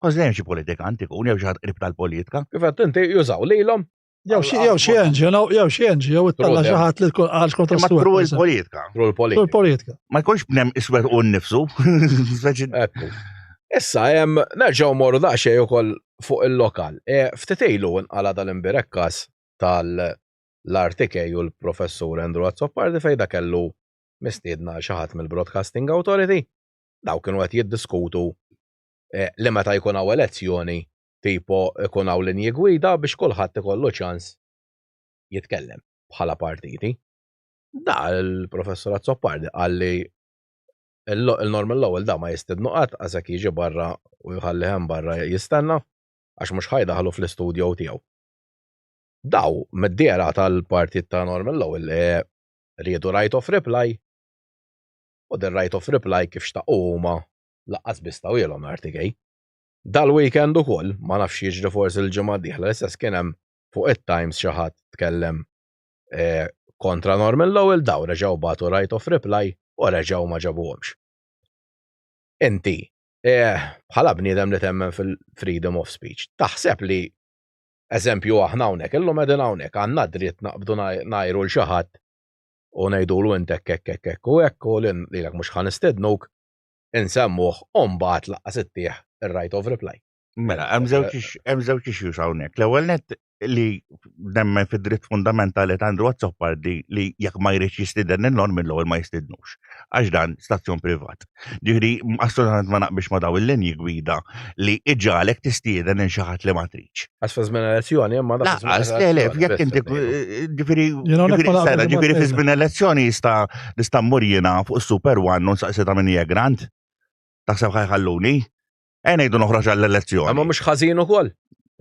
Kważi dejjem xi politikant ikun jew xi ħadd qrib tal-politika. Kif qed inti jużaw lilhom. Jew xi jew xi NGO, jew xi NGO ittella' xi ħadd li tkun qal kontra s Tru il-politika. Tru l-politika. politika. Ma jkunx bnem iswed u nnifsu. Ekku. Issa hemm nerġgħu morru daqsxejn ukoll fuq il-lokal. E, ftit ilu nqala dal-imbirekkas tal-RTK u l-professur Andrew Azzopardi fejn da kellu mistiedna xi ħadd mill-Broadcasting Authority. Daw kienu qed jiddiskutu eh, li meta jkun hawn elezzjoni tipo ikun hawn linji gwida biex kulħadd ikollu ċans jitkellem bħala partiti. Da il-professor Azzopardi qal li il-Norman Lowell da ma jistidnu qatt għasek jiġi barra u jħalli hemm barra jistenna għax mhux ħajdaħlu fl-istudio tiegħu. Daw mid-dera tal-partit ta' Norman Lowell eh, riedu right of reply u the right of reply kif xtaqu huma Laqqas biss tawhielhom l-RTK. Dal-weekend ukoll, ma nafx x'jiġri forsi l-ġimgħa d-dieħla, l-istess kien hemm fuq it-Times xi ħadd tkellem eh, kontra Norman Lowell daw reġgħu bagħtu right of reply u reġgħu ma ġabuhomx. Inti, eh, bħala bniedem li temmen fil-freedom of speech, taħseb li eżempju aħna hawnhekk, illum qegħdin hawnhekk għandna dritt naqbdu ngħajru l xi ħadd u ngħidulu int hekk hekk hekk hekk u hekk u lilek mhux ħa nistednuk insemmuh u mbagħad laqqas ittih ir-right of reply. Mela, hemm żewġ issues hawnhekk. L-ewwel nett li nemmen fid-dritt fundamentali ta' Andrew Azzopardi li jekk ma jridx jistieden lil Norman l-ewwel ma jistidnux. Għax dan stazzjon privat. Ġifieri assolutament ma naqbilx ma daw il-linji gwida li iġagħlek tistieden lil xi ħadd li ma tridx. Għax fi żmien elezzjoni imma dak. Laqas, le, le, jekk inti ġifieri ġifieri fi żmien elezzjoni jista' nista' mmur jiena fuq Super One u nsaqsi ta' min hija grant. Taħseb ħajħalluni? Ejja ngħidu noħroġ għall-elezzjoni. Ma mhux ħażin ukoll.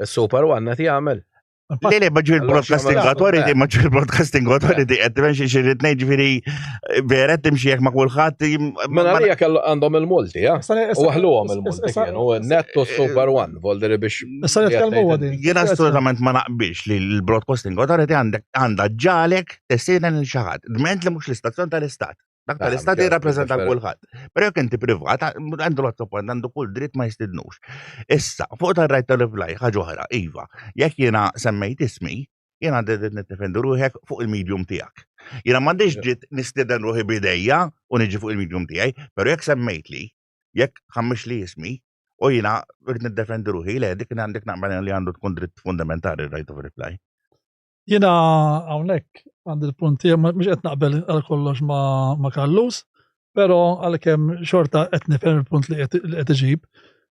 Is-Super One qed jagħmel. Le, le, ma ġifiri Broadcasting Authority, ma ġifiri Broadcasting Authority, qed timxi xi rid ngħid ġifieri vera qed timxi jekk ma kulħadd. Mela għalija kellu għandhom il-multi, ja? U għahluhom il-multi kienu, netto Super One, volderi biex. Issa nitkellmu huwa din. Jien assolutament ma naqbilx li l-Broadcasting Authority għandek għandha ġalek testieden lil xi ħadd, dment li mhux l-istazzjon tal-istat. Dak ah, tal-istat jirrappreżenta kulħadd. Però jekk inti privat, għandu l-azzopont għandu kull dritt ma jistidnux. Issa, fuq tar-right to reply, ħaġa oħra, iva, jekk jiena semmejt ismi, jiena għandi dritt niddefendi ruħek fuq il-medium tiegħek. Jiena m'għandix dritt nistieden ruħi bidejja u niġi fuq il-medium tiegħi, però jekk semmejt li, jekk ħammix li ismi, u jiena rrid niddefendi ruħi, le dik għandek naqbel li għandu tkun dritt fundamentali right of reply. Jiena hawnhekk għandi l-punt tiegħi mhux qed naqbel għal kollox ma' Kallus, però għalkemm xorta qed nifhem il-punt li qed iġib.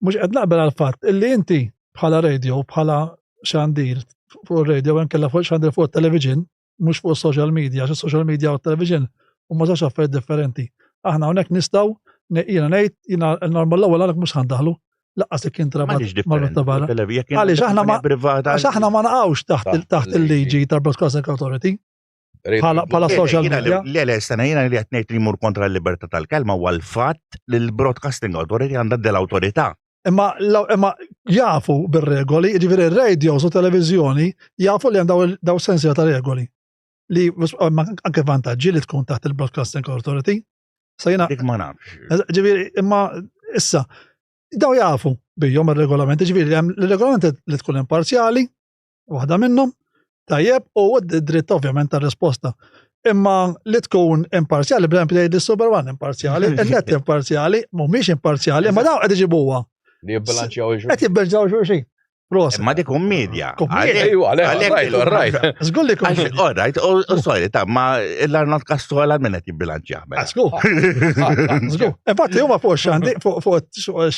Mhux qed naqbel għall-fatt illi inti bħala radio, bħala xandir fuq ir-radio inkella fuq xandir fuq it-television, mhux fuq social media, għax social media u television huma żewġ affarijiet differenti. Aħna hawnhekk nistgħu jiena ngħid jiena normal l-ewwel għalhekk mhux ħandaħlu laqqas li kien trabat mal barra. Għaliex aħna ma għax aħna ma naqgħux taħt il-liġi tal-Broadcasting Authority. Bħala social media. Le, le, stana jiena li qed ngħid li jmur kontra l-libertà tal-kelma huwa l-fatt li l-Broadcasting Authority għandha dell-awtorità. Imma imma jafu bir-regoli, jiġifieri r-radios u televiżjoni jafu li hemm daw sensiela ta' regoli li anke vantaġġi li tkun taħt il-Broadcasting Authority. Sa jiena. Dik ma nafx. Ġifieri imma issa daw jafu bijhom ir-regolamenti, ġifieri hemm il-regolamenti li tkun imparzjali, waħda minnhom, tajjeb, u d-dritt ovvjament tar-risposta. Imma li tkun imparzjali, bl jgħid li Super One imparzjali, il-net imparzjali, mhumiex imparzjali, imma dawn qed iġibuha. Li jibbilanċjaw il-xulxin. Qed jibbilanċjaw xulxin. Proset. Ma dik media. Right, right. Żgur li kun. All right, u sorry, ta' ma l-Arnold Castola minn qed jibbilanċja. Mela. Żgur. Żgur. Infatti huma fuq xandi fuq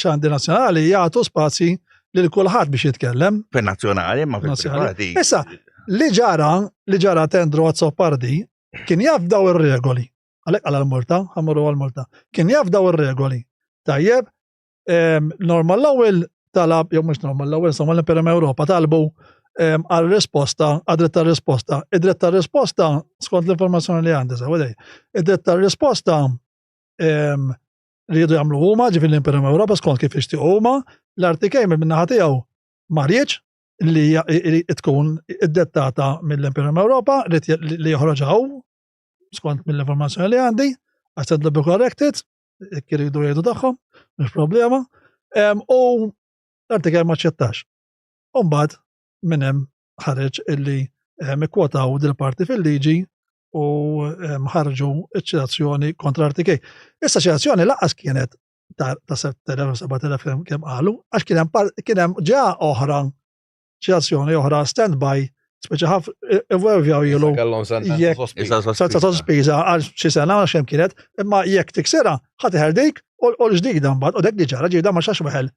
xandi nazzjonali jagħtu spazji lil kulħadd biex jitkellem. Fin-nazzjonali, ma fil-privati. Issa, li ġara, li ġara Tendro Azzopardi, kien jaf daw ir-regoli. Għalhekk għal multa ħamuru għal multa. Kien jaf daw ir-regoli. Tajjeb, normal l-ewwel talab, jew mhux normal l-ewwel, insomma l-Imperium Ewropa talbu għal risposta, għad dritt tal-risposta. Id-dritt tal-risposta, skont l-informazzjoni li għandi, sewa id-dritt tal-risposta li jridu jagħmlu huma, ġifieri l-Imperium Ewropa skont kif jixtiequ huma, l-RTK minn naħa tiegħu ma riedx li tkun iddettata mill-Imperium Ewropa li joħroġ skont mill-informazzjoni li għandi, għax be corrected, jekk iridu jgħidu tagħhom, mhux problema. U l-RTK ma ċettax. Umbagħad minn hemm ħareġ illi ikkwotaw dil-parti fil-liġi u ħarġu ċ-ċitazzjoni kontra RTK. Issa ċitazzjoni laqas kienet ta' 7,000 7,000 kemm qalu, għax kien hemm ġa oħra ċitazzjoni oħra stand-by speċi ħaf evolvjaw jilu. Sentenza sospiża għal xi sena għal xem kienet, imma jekk tiksera ħadd iħerdik u l-ġdida mbagħad u dak li ġara ġdida ma xax weħel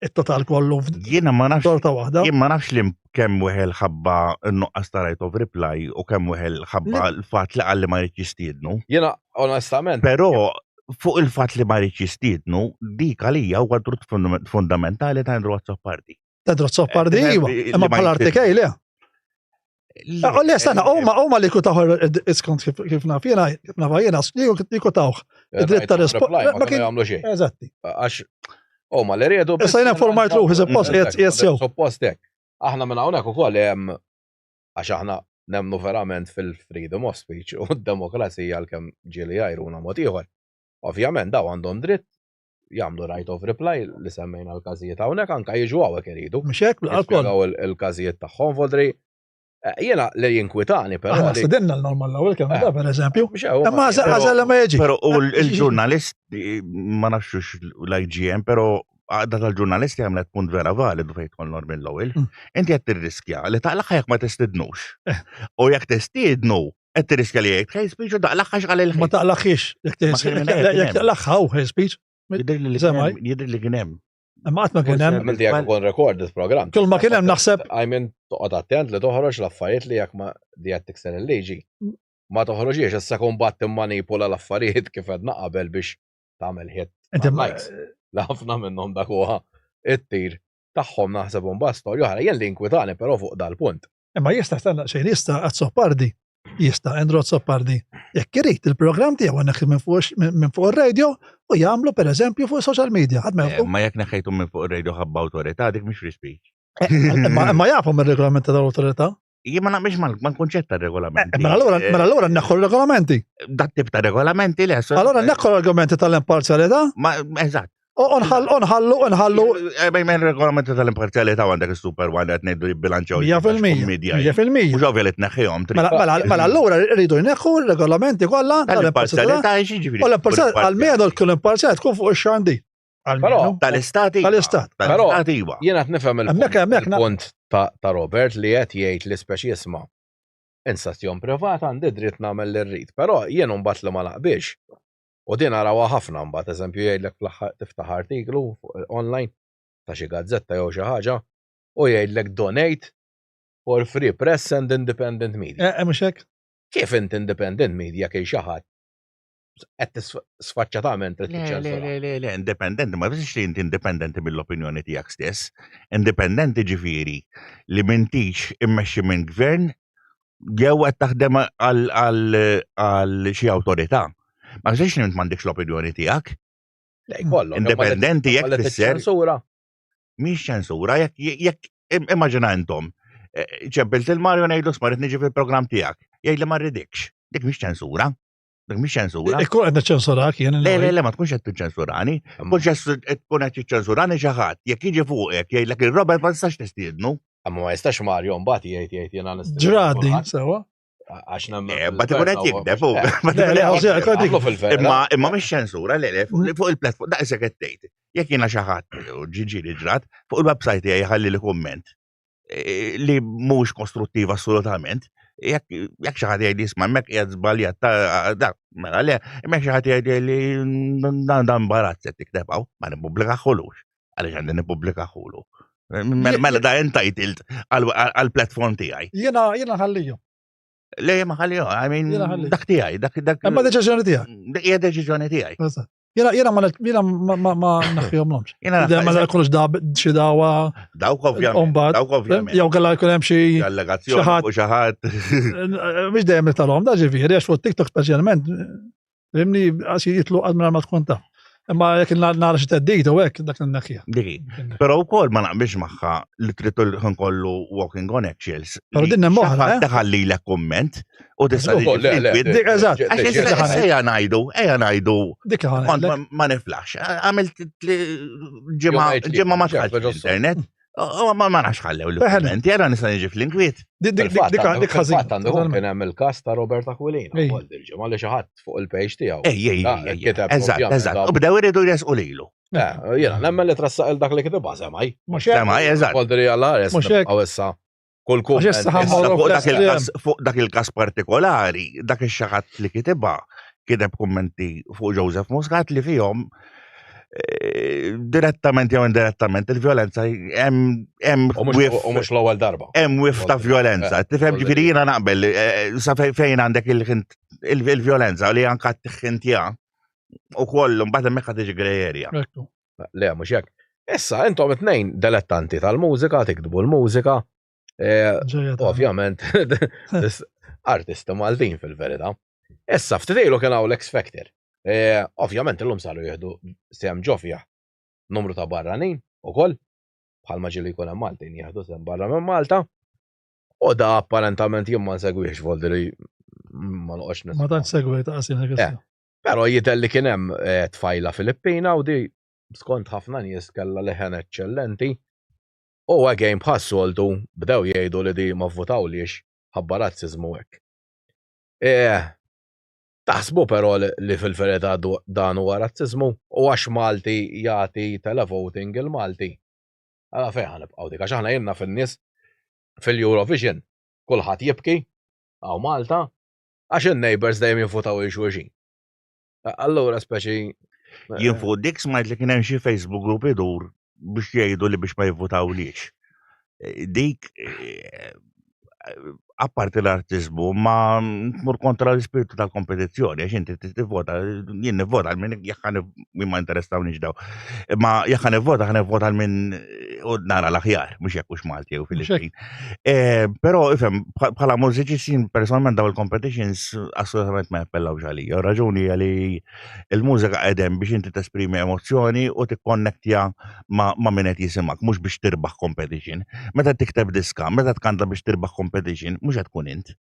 it-total kollu Jiena ma nafx torta waħda. Jien ma nafx li kemm weħel ħabba n-nuqqas ta' right of reply u kemm weħel ħabba l-fatt li qal li ma jridx jistiednu. Jiena onestament. Però fuq il-fatt li ma jridx jistiednu, dik għalija huwa dritt fundamentali ta' Andrew Azzopardi. Ta' Andrew Azzopardi eh, iva, imma bħala RTK le. Ah, le, stana, huma huma li kutaw skont kif naf jiena, kif naf jiena, li kutaw id-dritt ta' risposta. Ma kien jagħmlu xejn. Eżatti. Għax huma li riedu. Issa jiena informajt ruħi suppost qiegħed sew. Suppost hekk. Aħna minn hawnhekk ukoll hemm għax aħna nemnu verament fil-freedom of speech u d-demokrazija għalkemm ġieli jgħajruna mod ieħor. Ovvjament daw għandhom dritt jagħmlu right of reply li semmejna l-każijiet hawnhekk anke jiġu hawnhekk iridu. Mhux hekk bil-qalb il-każijiet tagħhom vodri eh, jiena li jinkwitani però. Aħna stedinna l-normal l-ewwel kemm eh. per eżempju. Imma għażel ma jiġi. Però u l-ġurnalist ma nafx l-IGN, però għadda tal-ġurnalisti għamlet punt vera validu fejn tkun normal l-ewwel. Mm. Inti qed tirriskja li taqlaħ jekk ma testidnux. Eh. U jekk testidnu, Qed tirriskja li jgħid hate speech u taqlaħħax għal il Ma taqlaħħiex, jekk taqlaħħa u hate speech. Jidher li kien hemm. Imma qatt ma kien hemm. Għamilt jekk ikun recorded program. Kull ma kien hemm naħseb. I mean toqgħod attent li toħroġ l-affarijiet li jekk ma di qed tikser il-liġi. Ma toħroġiex issa kumbat timmanipula l-affarijiet kif għedna qabel biex tagħmel hit. Likes. Li ħafna minnhom dak huwa it-tir tagħhom naħseb imbagħad storja oħra. Jien li inkwitani però fuq dal-punt. Imma jista' stenna xejn jista' Azzopardi, jista' Andrew Azzopardi, jekk irid il-programm tiegħu neħħi minn fuq minn fuq ir-radio u jagħmlu pereżempju fuq social media. Ħadd ma eh, Ma jekk neħħejtu minn fuq ir-radio ħabba awtorità dik mhix free speech. Eh, imma jafu mir-regolament tal-awtorità. Jien ma naqbilx mal-kunċett ta' regolamenti. Eh, mela allura mela allura neħħu regolamenti. Dat tip ta' regolamenti le. Allura neħħu regolamenti tal-imparzjalità? Ma eżatt. Unħallu, unħallu, unħallu. Eh, bejn minn regolamenti tal-imparzjalità għandek il-Super One qed ngħidu jibbilanċjaw. 100%. 100%. Mhux ovvja li tneħħihom. Mela, mela, mela allura rridu jneħħu r-regolamenti kollha tal-imparzjalità jiġifieri. U l-imparzjalità għalmenu l-imparzjalità tkun fuq ix-xandi. Tal-istati. Tal-istat. Però iva. jiena qed nifhem il-punt ta' Robert li qed jgħid li speċi jisma' in stazzjon privat għandi dritt nagħmel li rrid, però jien mbagħad li ma naqbilx. U din narawha ħafna mbagħad eżempju jgħidlek fl-aħħar tiftaħ artiklu online. ta' xi gazzetta jew xi ħaġa u jgħidlek donate for free press and independent media. Eh, eh mhux hekk? Kif int independent media kien xi ħadd qed sfaċċatament trid tiċċensura. Le, le, le, independenti, ma biex li inti independenti mill-opinjoni tiegħek stess. Independenti ġifieri li m'intix immexxi minn gvern jew qed taħdem għal xi awtorità. Ma biex li int m'għandekx l-opinjoni tiegħek. Le, jkollok. Independenti jekk tisser. Ċensura. Mhix ċensura, jekk immaġina intom. Eh, ċebbilt il-Mario ngħidlu smarit niġi fil-programm tiegħek. Jgħid li ma rridikx. Dik mhix ċensura. Dik mhix ċensura. Ikkun qed niċċensurak jien. Le, le, le, ma tkunx qed tiċċensurani. Tkun tkun qed tiċċensurani xi ħadd. Jekk jiġi fuqek jgħidlek il-Robert ma tistax tistiednu. Imma ma jistax Mario mbagħad jgħid jgħid jiena nistiednu. Ġradi, sewa. Għax nemmen. Eh, ma tkun qed jikdeb fuq. Imma imma mhix ċensura, le, le, fuq il-platform, daqshekk qed tgħid. Jekk jiena xi ħadd ġiġi li ġrat, fuq il-website tiegħi ħalli li kumment. Eh, li mhux kostruttiv assolutament, jekk xi ħadd jgħid isma' hemmhekk qiegħed żbaljat ta' dak, mela le, hemmhekk xi ħadd jgħid li dan dan imbarazz qed tikteb hawn, ma nippubblikaħulux. Għaliex għandi nippubblikaħulu. Mela, mela da entitled għall-platform tiegħi. Jiena jiena ħallijhom. Le ma ħallihom, I mean, dak tiegħi, dak dak. Imma deċiżjoni tiegħek. Dik hija deċiżjoni tiegħi. Jena, jena ma jena ma ma naħfihom lomx. Jena ma jkunux da xi dawa. Dawk ovvjament. Dawk ovvjament. Jew kellha jkun hemm xi allegazzjoni u xi ħadd. Mhux dejjem talhom da ġifieri għax fuq TikTok speċjalment Fimni għax jitlu għad ma tkun taf. Imma jekk nara xi teddid u hekk dak n-nakja. Diki. Però wkoll ma naqbilx magħha li trid tkun kollu walking on eggshells. Però din hemm oħra. Eh? Taħallilek kumment u tista' Dik eżatt. Ejja ngħidu, ejja ngħidu. Dik ma niflax. Għamilt ġimgħa ma tħallx internet. Oh, ma ma nafx ħallew li kummenti, jara nista' niġi fl-inkwiet. Dik dik ħażin. Għandu kien hemm il-każ ta' Robert Aquilina, wkoll dil-ġimgħa li xi ħadd fuq il-page tiegħu. Ej, ej, ej, eżatt, eżatt. U bdew iridu jesqu lilu. Eh, jiena nemmen li trassaq il dak li kitibha semaj. Semaj, eżatt. Voldri għalla res. Għaw issa kull kumment. Fuq dak il-każ partikolari, dak ix-xaħat li kitibha kiteb kummenti fuq Joseph Muscat li fihom eh, direttament jew indirettament il-violenza hemm hemm U mhux l-ewwel darba. Hemm wif ta' violenza. Eh, Tifhem ġifieri jiena naqbel eh, sa fejn għandek il-violenza li anka t-ħintja u kollu mbagħad hemmhekk tiġi grey area. Le, mhux hekk. Issa, intom it-tnejn dilettanti tal-mużika, tiktbu l-mużika. Eh, ovvjament, artisti Maltin fil-verità. Issa, ftit ilu kien hawn l-X Factor. Eh, ovvjament, illum saru jieħdu sehem ġo fih numru ta' barranin ukoll, bħalma ġieli jkun hemm Maltin jieħdu sehem barra minn Malta. U da apparentament jien ma nsegwix voldri ma noqgħodx Ma tantx segwi ta' qasim eh, Però jidher li kien hemm eh, tfajla Filippina u di skont ħafna nies kellha leħen eċċellenti. U again bħas-soltu bdew jgħidu li di ma vvutawliex ħabba razziżmu hekk. Eh, taħsbu però li fil-verità dan huwa razziżmu u għax Malti jagħti televoting il-Malti. Għala fejn ħa nibqgħu dik għax aħna jenna fin-nies fil-Eurovision kulħadd jibki hawn Malta għax in-neighbors dejjem jivvutaw il xulxin. Allura speċi. Eh, Jien fuq dik smajt li kien hemm xi Facebook group idur biex jgħidu li biex ma jivvutawlix. Eh, dik eh, apparti l-artizmu ma tmur kontra l-ispirtu tal-kompetizzjoni, għax inti tivvota, jien nivvota għal min jekk min ma interessawniex daw. Ma jekk nivvota, ħa nivvota għal min u nara l-aħjar, mhux jekk hux Malti jew Filippin. Eh, però ifhem, bħala mużiċisti personalment daw il-competitions assolutament ma jappellawx għalija. Raġuni għali il-mużika qegħdem biex inti tesprimi emozzjoni u tikkonnektja ma, ma min qed jisimak, mhux biex tirbaħ competition. Meta tikteb diska, meta tkanta biex tirbaħ competition, mhux qed tkun int.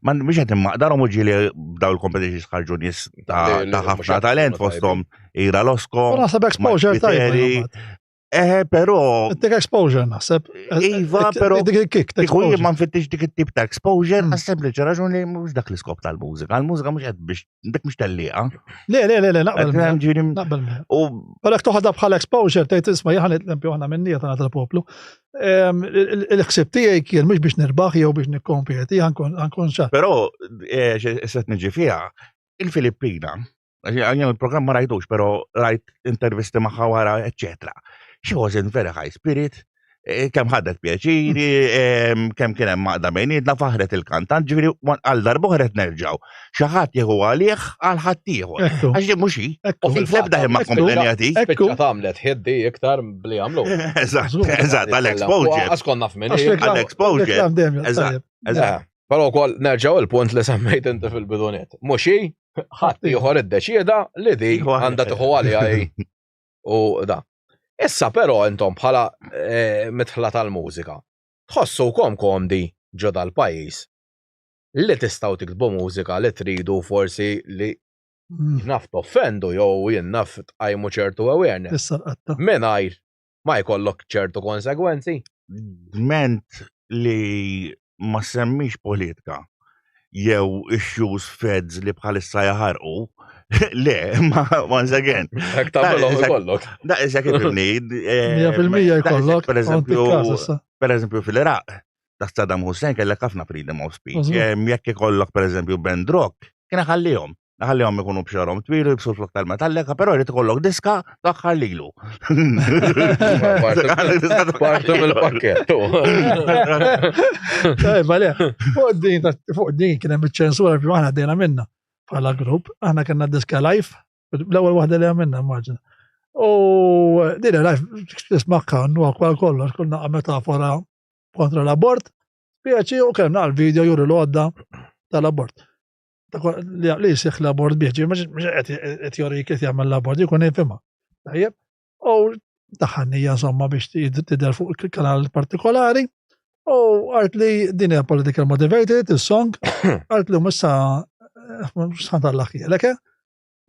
Ma mhux qed immaqdarhom u ġieli daw il-competitions ħarġu nies ta' ħafna talent fosthom Ira Losko. Naħseb exposure tajba. Eh, però. Dik exposure naħseb. Iva, però. Dik il-kick. Kieku jien ma nfittix dik it-tip ta' exposure, mm. għas sempliċi raġun li mhux dak l-iskop tal-mużika. Il-mużika mhux qed biex dik mhux tellieqa. Le, le, le, le, naqbel. Naqbel. U Però jekk toħodha bħala exposure tgħid isma' jien ħan aħna minnija tagħna tal-poplu. Il-ħsieb tiegħi kien mhux biex nirbaħ jew biex nikkompeti, ħankun ċar. Però eh, se niġi fiha, il-Filippina Għajja il-programm ma rajtux, pero rajt intervisti magħha wara, eccetera. She was in very high spirit, eh, kemm ħadet pjaċiri, kemm kien hemm maqda bejnietna faħret il-kantant, ġifieri għal darb'oħra qed nerġgħu. Xi ħadd jieħu għalih għal ħadd ieħor. Għax mhux hi. U fil-ebda ħin ma komplenjati. Spiċċa tagħmlet ħiddi iktar bli għamlu. Eżatt, eżatt, għal-exposure. Għas konna f'min. Għal-exposure. Eżatt, eżatt. Però wkoll nerġgħu il-punt li semmejt inti fil-bidunet. Mhux hi, ħadd ieħor iddeċieda li di għandha tieħu għaliha u da. Issa però intom bħala eh, mitħla tal-mużika, tħossukom komdi ġo dal-pajjiż li tistgħu tiktbu mużika li tridu forsi li mm. naf toffendu jew jien naf tqajmu ċertu awareness. Mingħajr ma jkollok ċertu konsegwenzi. Dment li ma semmix politika jew issues feds li bħalissa jaħarqu, le, ma once again. Hekk tagħmelhom ikollok. Da issa kif ibni. 100% jkollok. Per eżempju, per eżempju fil-Iraq, ta' Saddam Hussein kellek ħafna freedom of speech. Jekk ikollok per eżempju band rock, kien ħallihom. Naħallihom ikunu b'xorhom twil u jibsu l-flok tal-Metallica, però jrid ikollok diska taħħar lilu. Partu mill-pakket. Tajba le, fuq din fuq din kien hemm iċ-ċensura fi aħna għaddejna minna bħala grupp, aħna kellna diska live, l-ewwel waħda li għamilna immaġina. U din live tismakka nwa kwal kollox, kunna metafora kontra l-abort, spieċi u kellna l-video juri l-għodda tal-abort. li jisih l-abort bih, ġi mhux qed jorik qed jagħmel l-abort, jkun jifhimha. Tajjeb, u daħħalnija insomma biex tidher fuq kanal partikolari. U għart li din hija political motivated, is-song, għart li missa sħan tal-laħ eh?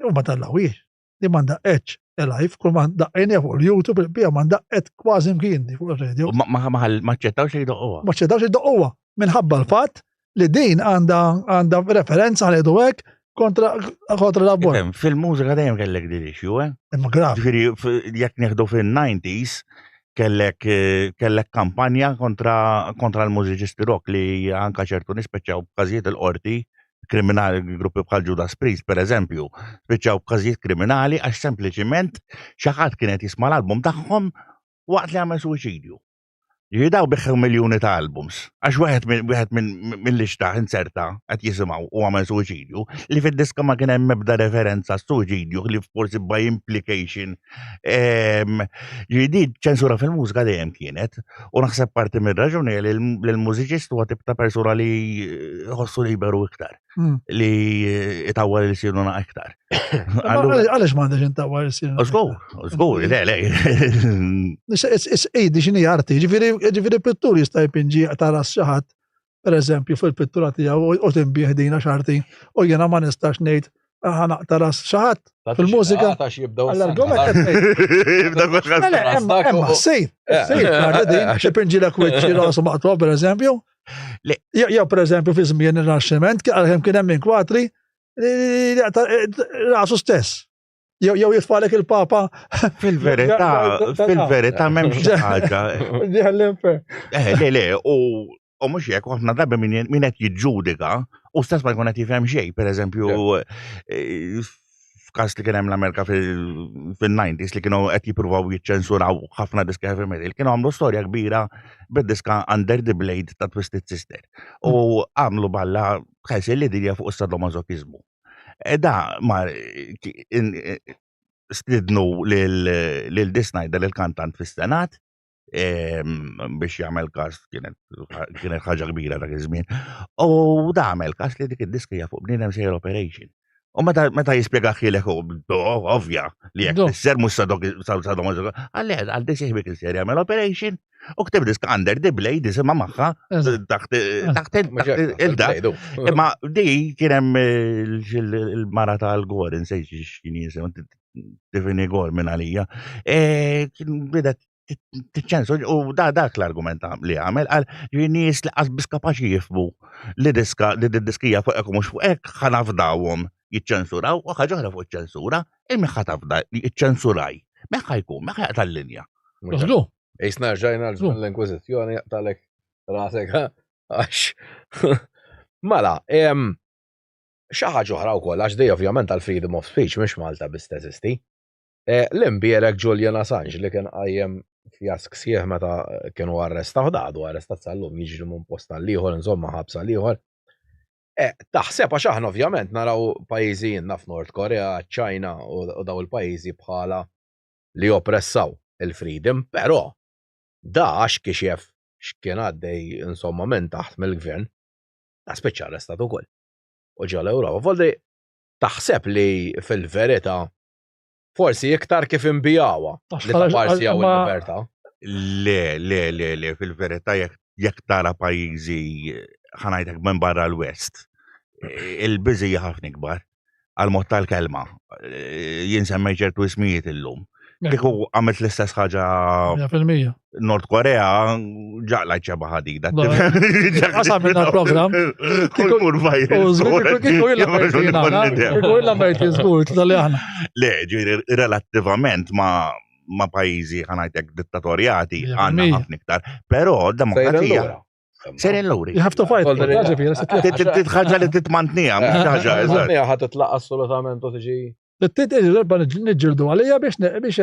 U ma tal-laħwiex. Li ma ndaqqetx live, kull ma daqqejni fuq il-YouTube, bija ma ndaqqet kważi mkien fuq il-radio. Ma ċettawx li jdoqquha. Ma ċettawx li jdoqquha minħabba l-fatt li din għandha għandha referenza għal jgħidu hekk kontra kontra l-abort. Fil-mużika dejjem kellek din issue, eh? Imma grav. Ġifieri jekk nieħdu fin-90s kellek eh, kellek kampanja kontra kontra l-mużiċisti rock li anka ċertu nispeċċaw b'każijiet il-qorti kriminali gruppi bħal Judas Priest per eżempju, spiċċaw b'każijiet kriminali għax sempliċiment xi ħadd kien qed jisma' l-album tagħhom waqt li għamel suwiċidju. Ġifieri daw biħħew miljuni ta' albums. Għax wieħed wieħed mill-li xtaħ inserta qed jisimgħu u għamel suwiċidju li fid-diska ma kien hemm ebda referenza suwiċidju li forsi by implication. Ehm, ġifieri ċensura fil-mużika dejjem kienet u naħseb parti mir-raġuni li l-mużiċist huwa tip ta' persuna li ħossu liberu iktar. Hmm. Li itawwal il-sinu iktar. Għalix ma għandix intawwal il-sinu? Zgur, zgur, le, le. Ejdi xini arti, ġifiri pittur jista' jpinġi tara xaħat, per eżempju, fil-pittura tiegħu u timbieħ dina xarti, u jena ma nistax ngħid ħanaqta ras xaħat fil-mużika. Għall-argument Sejf, sejf, ipinġi l wiċċi rasu maqtuwa, per eżempju. Jew per eżempju fi żmien ir-Rinaxximent għalkemm kien hemm inkwatri rasu stess. Jew jitfalek il-Papa. Fil-verità, fil-verità m'hemmx ħaġa. Eh, le, le, u u mhux hekk ħafna drabi min qed jiġġudika u stess ma jkun qed jifhem xejn, pereżempju eh, f'każ li kien hemm l-Amerika fil-90s li kienu qed jippruvaw jiċċensuraw ħafna diska heavy metal, kienu għamlu storja kbira bid-diska Under the Blade ta' Twisted Sister. U għamlu balla ħessi li dinja fuq is-sadomasochiżmu. E da ma stidnu lil Dee Snider il-kantant fis-Senat biex jagħmel każ kienet kienet ħaġa kbira dak iż-żmien. U da għamel każ li dik id-diska hija fuq bniedem sejjer operation. U meta meta jispjega ħilek ovvja li jekk tisser mhux sadok sadok għalli għal disih kien ser jagħmel operation u ktib diska under the blade isimha magħha taħt taħt il-da. Imma di kien hemm il-mara tal-gor insejt x'kien jisim Tiffany Gore minn għalija, e, kien bidet tiċċensu u da dak l-argument li għamel għal li nies li qas biss kapaċi jifmu li diska li diskija fuq hekk u mhux fuq hekk ħanafdawhom jiċċensuraw u ħaġa oħra fuq iċ-ċensura il-meħħa tafda li jiċċensuraj. Meħħa jkun, meħħa jaqta' l-linja. Żgur. Ejsna rġajna l-Inkwiżizzjoni jaqtalek rasek għax. Mela, Xi ħaġa oħra wkoll għax di ovvjament għal freedom of speech mhix Malta biss teżisti. Eh, l-imbierek Julian Assange li kien qajjem fjask sħiħ meta kienu arrestaw da għadu arrestat sal-lum jiġri minn post għal ieħor insomma ħabs għal ieħor. Eh, taħseb għax aħna ovvjament naraw pajjiżi naf Nord Korea, China u daw il-pajjiżi bħala li oppressaw il-freedom, però da għax kixef x'kien għaddej insomma minn taħt mill-gvern, da spiċċa arrestat ukoll. U ġo l-Ewropa. Voldi taħseb li fil-verità forsi iktar kif inbijawa li ta' parsi jew il-libertà. Le, le, le, le, fil-verità jekk tara pajjiżi ħanajtek minn barra l-West, il-biżi ħafna ikbar għal-mod tal-kelma. Jien semmej ċertu ismijiet illum. Kieku għamilt l-istess ħaġa 100%. Nord Korea ġaqla ċeba ħadida. Qasam minna l-program. Kulmur virus. Kieku illa mejtin żgur tal-li aħna. Le, ġifieri relattivament ma ma pajjiżi ħanajtek dittatorjati għandna ħafna iktar, però demokrazija. Sejrin lura. You have to fight. Ħaġa li titmantnija, mhux ħaġa. Titmantnija ħa titlaq assolutament u tiġi. Darba niġġieldu għalija biex biex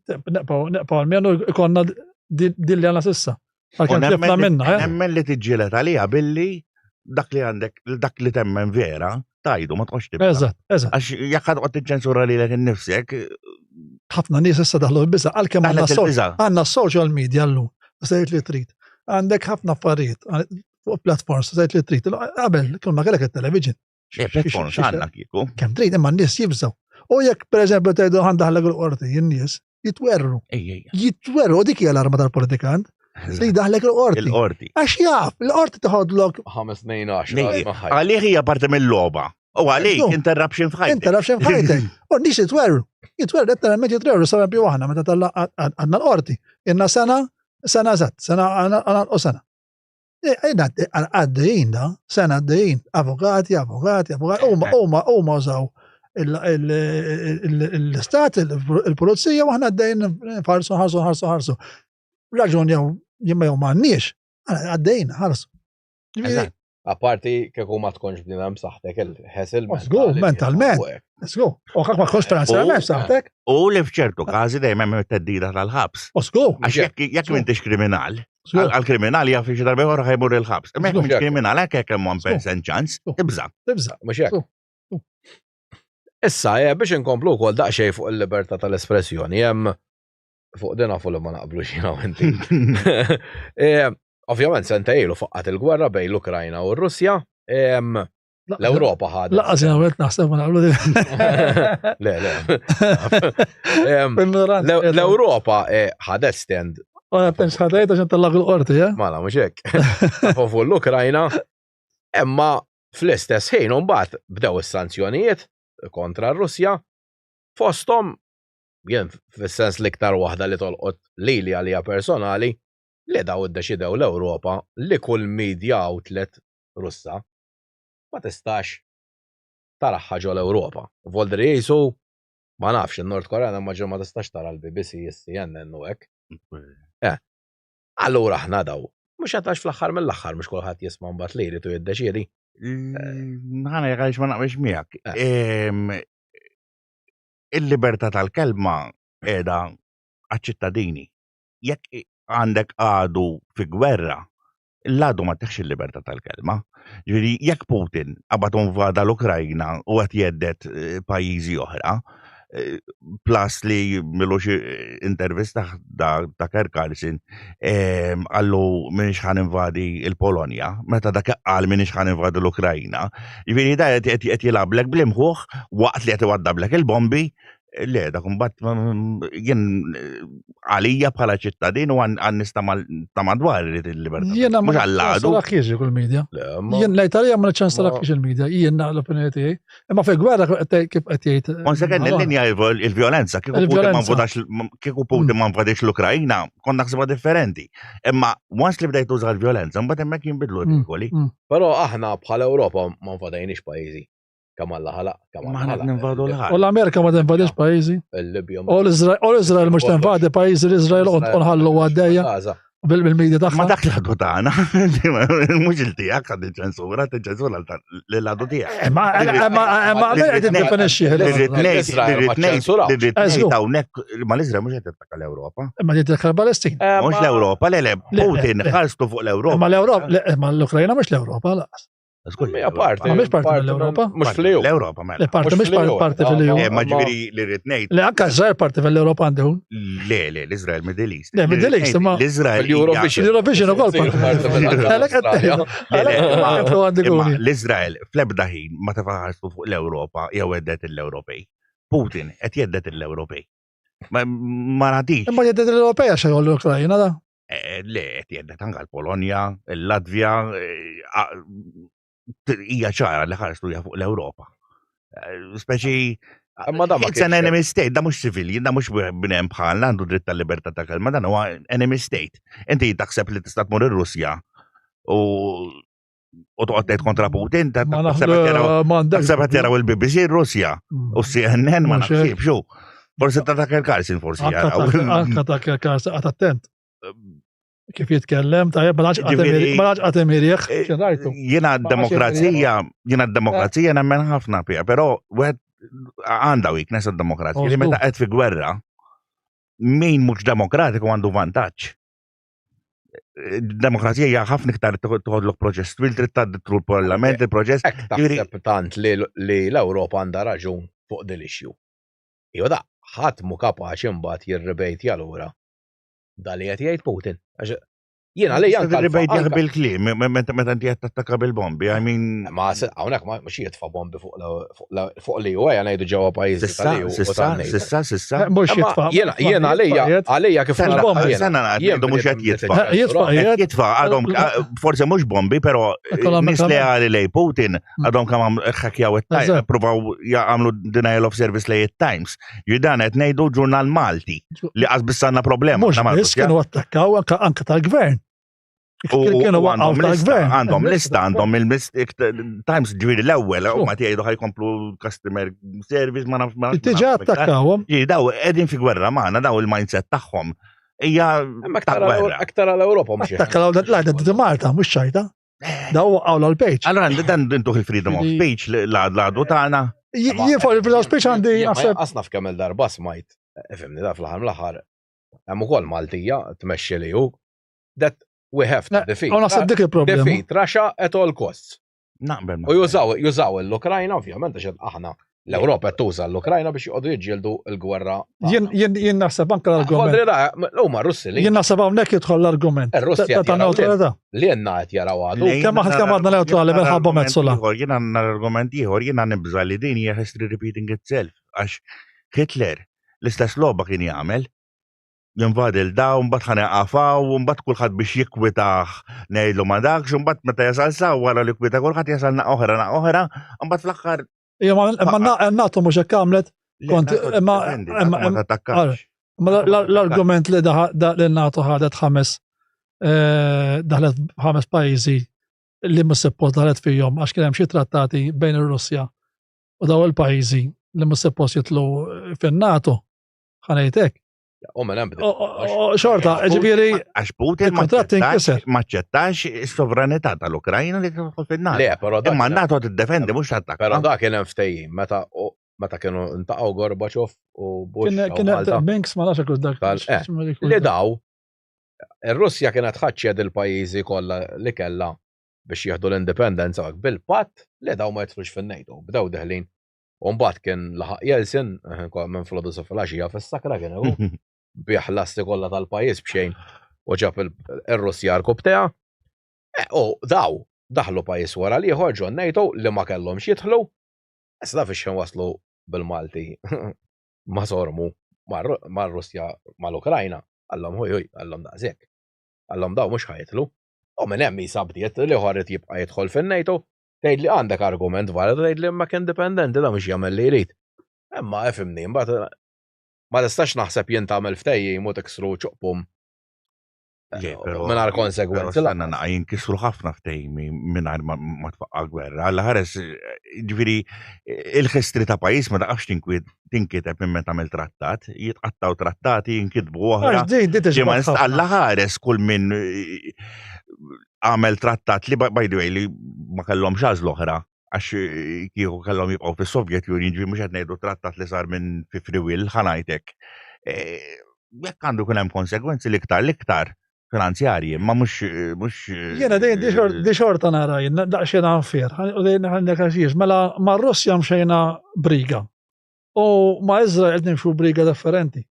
neqpaw għal-menu ikonna din li għandna sissa. Għalkemm tlifna minna. Eh? Nemmen li tiġġieled għalija billi dak li għandek, dak li temmen vera, tajdu, ma tqox tibqa. Eżatt, eżatt. Għax jekk ħad toqgħod tiċċensura lilek innifsek. Ħafna nies issa daħlu l-biża' għalkemm għandna social media llum, sejt li trid. Għandek ħafna affarijiet fuq platforms sejt li trid. Qabel kull ma kellek it-television. Platforms għandna kieku. Kemm trid imma n-nies jibżgħu. U jekk pereżempju tgħidu ħandaħlek il-qorti, in-nies jitwerru. Jitwerru, u dik hija l-arma tal-politikant. Li daħlek il-qorti. Il-qorti. Għax jaf, il-qorti toħodlok. 5 2 10. Għalih hija parti mill-logħba. U għalik interruption f'ħajtek. Interruption f'ħajtek. U n-nies jitwerru. Jitwerru, letteralment jitwerru, sa più aħna meta talla għandna l-qorti. Inna sena, sena eżatt, sena għandna u sena. Għajna għaddejjin da, sena għaddejjin, avukati, avukati, avukati, huma huma huma użaw l-istat, il-pulizija, u aħna għaddejjin ħarsu, ħarsu, ħarsu, ħarsu. Raġun jew jimma jew m'għandniex, għaddejjin ħarsu. Apparti kieku ma tkunx bniedem b'saħħtek il-ħesil. Żgur, mentalment. Żgur. U kak ma tkunx finanzjarment b'saħħtek. U li f'ċertu każi dejjem hemm it-teddida tal-ħabs. Żgur. Għax jekk m'intix kriminal, għal-kriminal jaf xi darba oħra ħajmur il-ħabs. Imma jekk m'intix kriminal hekk hekk hemm 1% ċans, tibża'. Tibża'. Mhux hekk. Issa, eh, biex inkomplu wkoll daqsxejn fuq il-libertà tal-espressjoni, hemm fuq din nafu li ma naqblux jiena u inti. Eh, ovvjament senta ilu faqqat il-gwerra bejn l-Ukrajna u r-Russja. L-Ewropa ħadet. Laqqas jena għet naħseb ma naqblu din. Le, le. L-Ewropa eh, ħadet stand. Għana tens ħadet għaxan tal-laq il-qorti, eh? Mela, mhux hekk. Fuq l-Ukrajna, imma fl-istess ħin mbagħad bdew is-sanzjonijiet kontra r-Russja fosthom jien fis-sens l-iktar waħda li tolqot lili għalija personali, li daw iddeċidew l-Ewropa li kull media outlet Russa ma tistax taraha ġo l-Ewropa. Voldri jisu, ma nafx, in-Nord Korea immaġinu ma tistax tara l-BBC, is-CNN u hekk. Eh. Allura aħna daw. Mhux qed għax fl-aħħar mill-aħħar mhux kulħadd jisma' mbagħad li jrid u jiddeċiedi. Ħana jekk għaliex ma naqbilx miegħek. Eh. Il-libertà tal-kelma qiegħda għaċ-ċittadini. Jekk għandek għadu fi gwerra, l-għadu ma teħx il-libertà tal-kelma. Ġifieri jekk Putin qabad invada l-Ukrajna u qed jgħedded eh, pajjiżi oħra, eh, plus li milu xi intervista da Tucker Carlson għallu minix ħan invadi il-Polonja, meta dak qal minix ħan invadi l-Ukrajna. Ġifieri da qed jilgħablek bl-imħuħ waqt li qed iwaddablek il-bombi, le dak imbagħad jien għalija bħala ċittadin u għan-nies ta' madwar irid il-libertà. Jiena ma mhux għall-għadu. Jiġi kull media. Jien l-Italja ma ċans tarak il-media, jien l-opinjoni tiegħi. Imma fi gwerra kif qed jgħid. One second, il-linja il-violenza, kieku Putin ma nvodax kieku Putin mm. ma nvadix l-Ukrajna, konna naħsibha differenti. Imma once li bdejt tuża l-violenza, mbagħad hemmhekk jinbidlu mm, regoli. Mm. Però aħna bħala Ewropa ma nvadejniex pajjiżi. Kemm Alla ħalaq, kemm Alla ħalaq. Ninvadu l-ħadd. U l-Amerika ma tinvadix pajjiżi. Il-Libja. U l-Iżrael mhux tinvadi pajjiżi l-Iżrael u nħallu għaddejja. Bil-media tagħha. Ma dak l-għadu tagħna, mhux il-tiegħek għad ċensura, tiċensura l-għadu tiegħek. Eh, ma ma ma qed tiddefinixxi. Irrid ngħid hawnhekk ma l-Iżrael mhux qed jattakka l-Ewropa. Imma qed jattakka l-Palestin. Eh, mhux l-Ewropa, le le, Putin ħarstu fuq l-Ewropa. Ma l-Ewropa, ma l-Ukrajna mhux l-Ewropa laqas. Hija parti. Ma mhix parti mill-Ewropa. Mhux fl-EU. L-Ewropa mela. Le parti mhix parti fil-EU. Eh, ma ġifieri li rrid ngħid. Le anke Iżrael parti fil-Ewropa għandu. Le, le, l-Iżrael Middle East. Le Middle East imma. L-Iżrael. L-Eurovision. L-Eurovision ukoll parti. L-Iżrael fl-ebda ħin ma tefa' fuq l-Ewropa jew għedet l-Ewropej. Putin qed jeddet l-Ewropej. Ma nagħtix. Imma jeddet l-Ewropej għax l-Ukrajna da. Eh, le, qed jeddet anke l-Polonja, il-Latvja, eh, hija ċara li ħarstu hija fuq l-Ewropa. Eh, speċi Ma da ma It's an enemy state, da mhux civilian, da mhux bnem bħalna għandu dritt tal-libertà ta' kelma, dan huwa enemy state. Inti taħseb li tista' tmur ir-Russja u u toqgħod tgħid kontra Putin, taħseb qed jaraw il-BBC r-Russja mm. u CNN ma naħsibx hu. Forsi ta' Tucker Carlson forsi jaraw. Anka Tucker Carlson qgħad attent. Kif jitkellem, tajjeb, ma nafx qatt imirieħ, eh, x'rajtu. Jiena d-demokrazija, jiena d-demokrazija nemmen ħafna fiha, però wieħed għandha weakness għad-demokrazija li meta qed fi gwerra min mhux demokratiku għandu vantaġġ demokrazija hija ħafna iktar toħodlok proċess twil trid tgħaddi tru l-parlament il-proċess. Hekk taħseb tant li l-Ewropa għandha raġun fuq din l-issue. Iva da ħadd mhu kapaċi imbagħad jirribejtja lura da li qed jgħid Putin. Jiena li anka. Rebejt bil-kliem, meta inti qed tattakka bil-bombi, I mean. Ma hawnhekk ma mhux jitfa' bombi fuq li huwa ngħidu ġewwa pajjiżi tal-EU. Sissa, sissa, sissa. Eh, mhux jitfa'. Jiena jiena għalija għalija kif bombi. Sena ngħidu mhux qed jitfa'. Eh, jitfa' jitfa' għadhom eh, forse mhux bombi, però nies leali lej Putin mm. għadhom kemm ħakjaw it-Times, provaw jagħmlu denial of service lej it-Times. Jidan qed ngħidu ġurnal Malti li qas biss għandna problema. Mhux biss kienu attakkaw anke tal-gvern. Kienu għandhom lista, għandhom lista, għandhom il-Times ġifieri l-ewwel u ma tgħidu ħajkomplu customer service ma nafx ma. Diġà attakkawhom. Ġifieri daw qegħdin fi gwerra magħna daw il-mindset tagħhom. Hija aktar għall-Ewropa mhux. Attakkaw l-għadda Malta mhux ċajta. Daw waqgħu l-page. Allora dan dintuh il-freedom of speech l-għadu tagħna. Jien fuq il-freedom of speech għandi naħseb. Asna f'kemm il-darba smajt, fimni da fl-aħħar mill-aħħar, hemm ukoll Maltija tmexxi li hu that we have to defeat. U naħseb dik il-problema. Defeat Russia at all costs. Naqbel. U jużaw jużaw l-Ukrajna ovvjament għax aħna l-Ewropa qed tuża l-Ukrajna biex joqogħdu jiġġieldu l-gwerra. Jien naħseb anke l-argument. Huma Russi li. Jien naħseb hawnhekk jidħol l-argument. Ir-Russja ta' neutralità. Li jenna qed jaraw għadu. Kemm aħna kemm għadna neutrali minħabba Mezzola. Jien għandna l-argument ieħor, jiena nibża li din hija history repeating itself għax Hitler l-istess logħba kien jagħmel jinvadi l daw, mbagħad ħa neqafaw, mbagħad kulħadd biex jikkwitah ngħidlu ma dakx, mbagħad meta jasal sa wara li kwita kulħadd jasal naq oħra naq oħra, mbagħad fl-aħħar. Ija ma NATO mhux hekk għamlet kont imma imma l-argument li li NATO ħadet ħames eh, daħlet ħames pajjiżi li mhux suppost daħlet fihom għax kien hemm xi trattati bejn ir-Russja u daw il-pajjiżi li mhux suppost jitlu fin-NATO ħanejtek. U minn hemm Xorta, ġifieri. Għax Putin ma ċettax is-sovranità tal-Ukrajna li tidħol fin-NATO. Le, però dak. Imma NATO tiddefendi mhux tattakka. Però dak kien hemm ftehim meta meta kienu ntaqgħu Gorbachev u Bush. Kien Banks ma nafx hekk dak. Eh, li daw ir-Russja kienet ħaċċed il-pajjiżi kollha li kellha biex jieħdu l-indipendenza bil-patt li daw ma jidħlux fin-NATO. Bdew deħlin U mbagħad kien laħaq Jelsin, eh, minn flodu sa filgħaxija fis-sakra kien hu. Bih l-assi kollha tal-pajjiż b'xejn u ġab ir-Russja rkub teha. Eh, u daw daħlu pajjiż wara l-ieħor ġon NATO li ma kellhomx jidħlu. Issa da fix waslu bil-Malti ma sormu mar-Russja mal-Ukrajna. Għallhom ħuj ħuj, għallhom daqshekk. Għallhom daw mhux ħajtlu. U minn hemm jisa bdiet li ħorrit jibqa' jidħol fin-NATO Tgħid li għandek argument validu tgħid li imma indipendenti da mhux jagħmel li jrid. Imma ifhimni, imbagħad ma tistax naħseb jien tagħmel ftehim u tiksru ċuqpum. Mingħajr konsegwenzi. Għanna naqa jinkisru ħafna ftehimi mingħajr ma tfaqqa gwerra. Alla ħares, ġifieri il-ħistri ta' pajjiż ma taqafx tinkiteb minn meta tagħmel trattat, jitqattaw trattati, jinkitbu oħra. Alla ħares kull min eh, għamel trattat li by the way li ma kellhomx għażla oħra għax eh, kieku kellhom jibqgħu fis-Soviet Union, ġifieri mhux qed ngħidu trattat li sar minn fi free will, ħanajtek. Eh, jekk għandu jkun hemm konsegwenzi l-iktar l-iktar finanzjarji, ma mhux mhux. Jiena dejjem di xorta nara jien daqsxejn unfair, u dejjem għandek għaxiex, mela ma' Russja mxejna briga. U ma' Izrael qed nimxu briga differenti.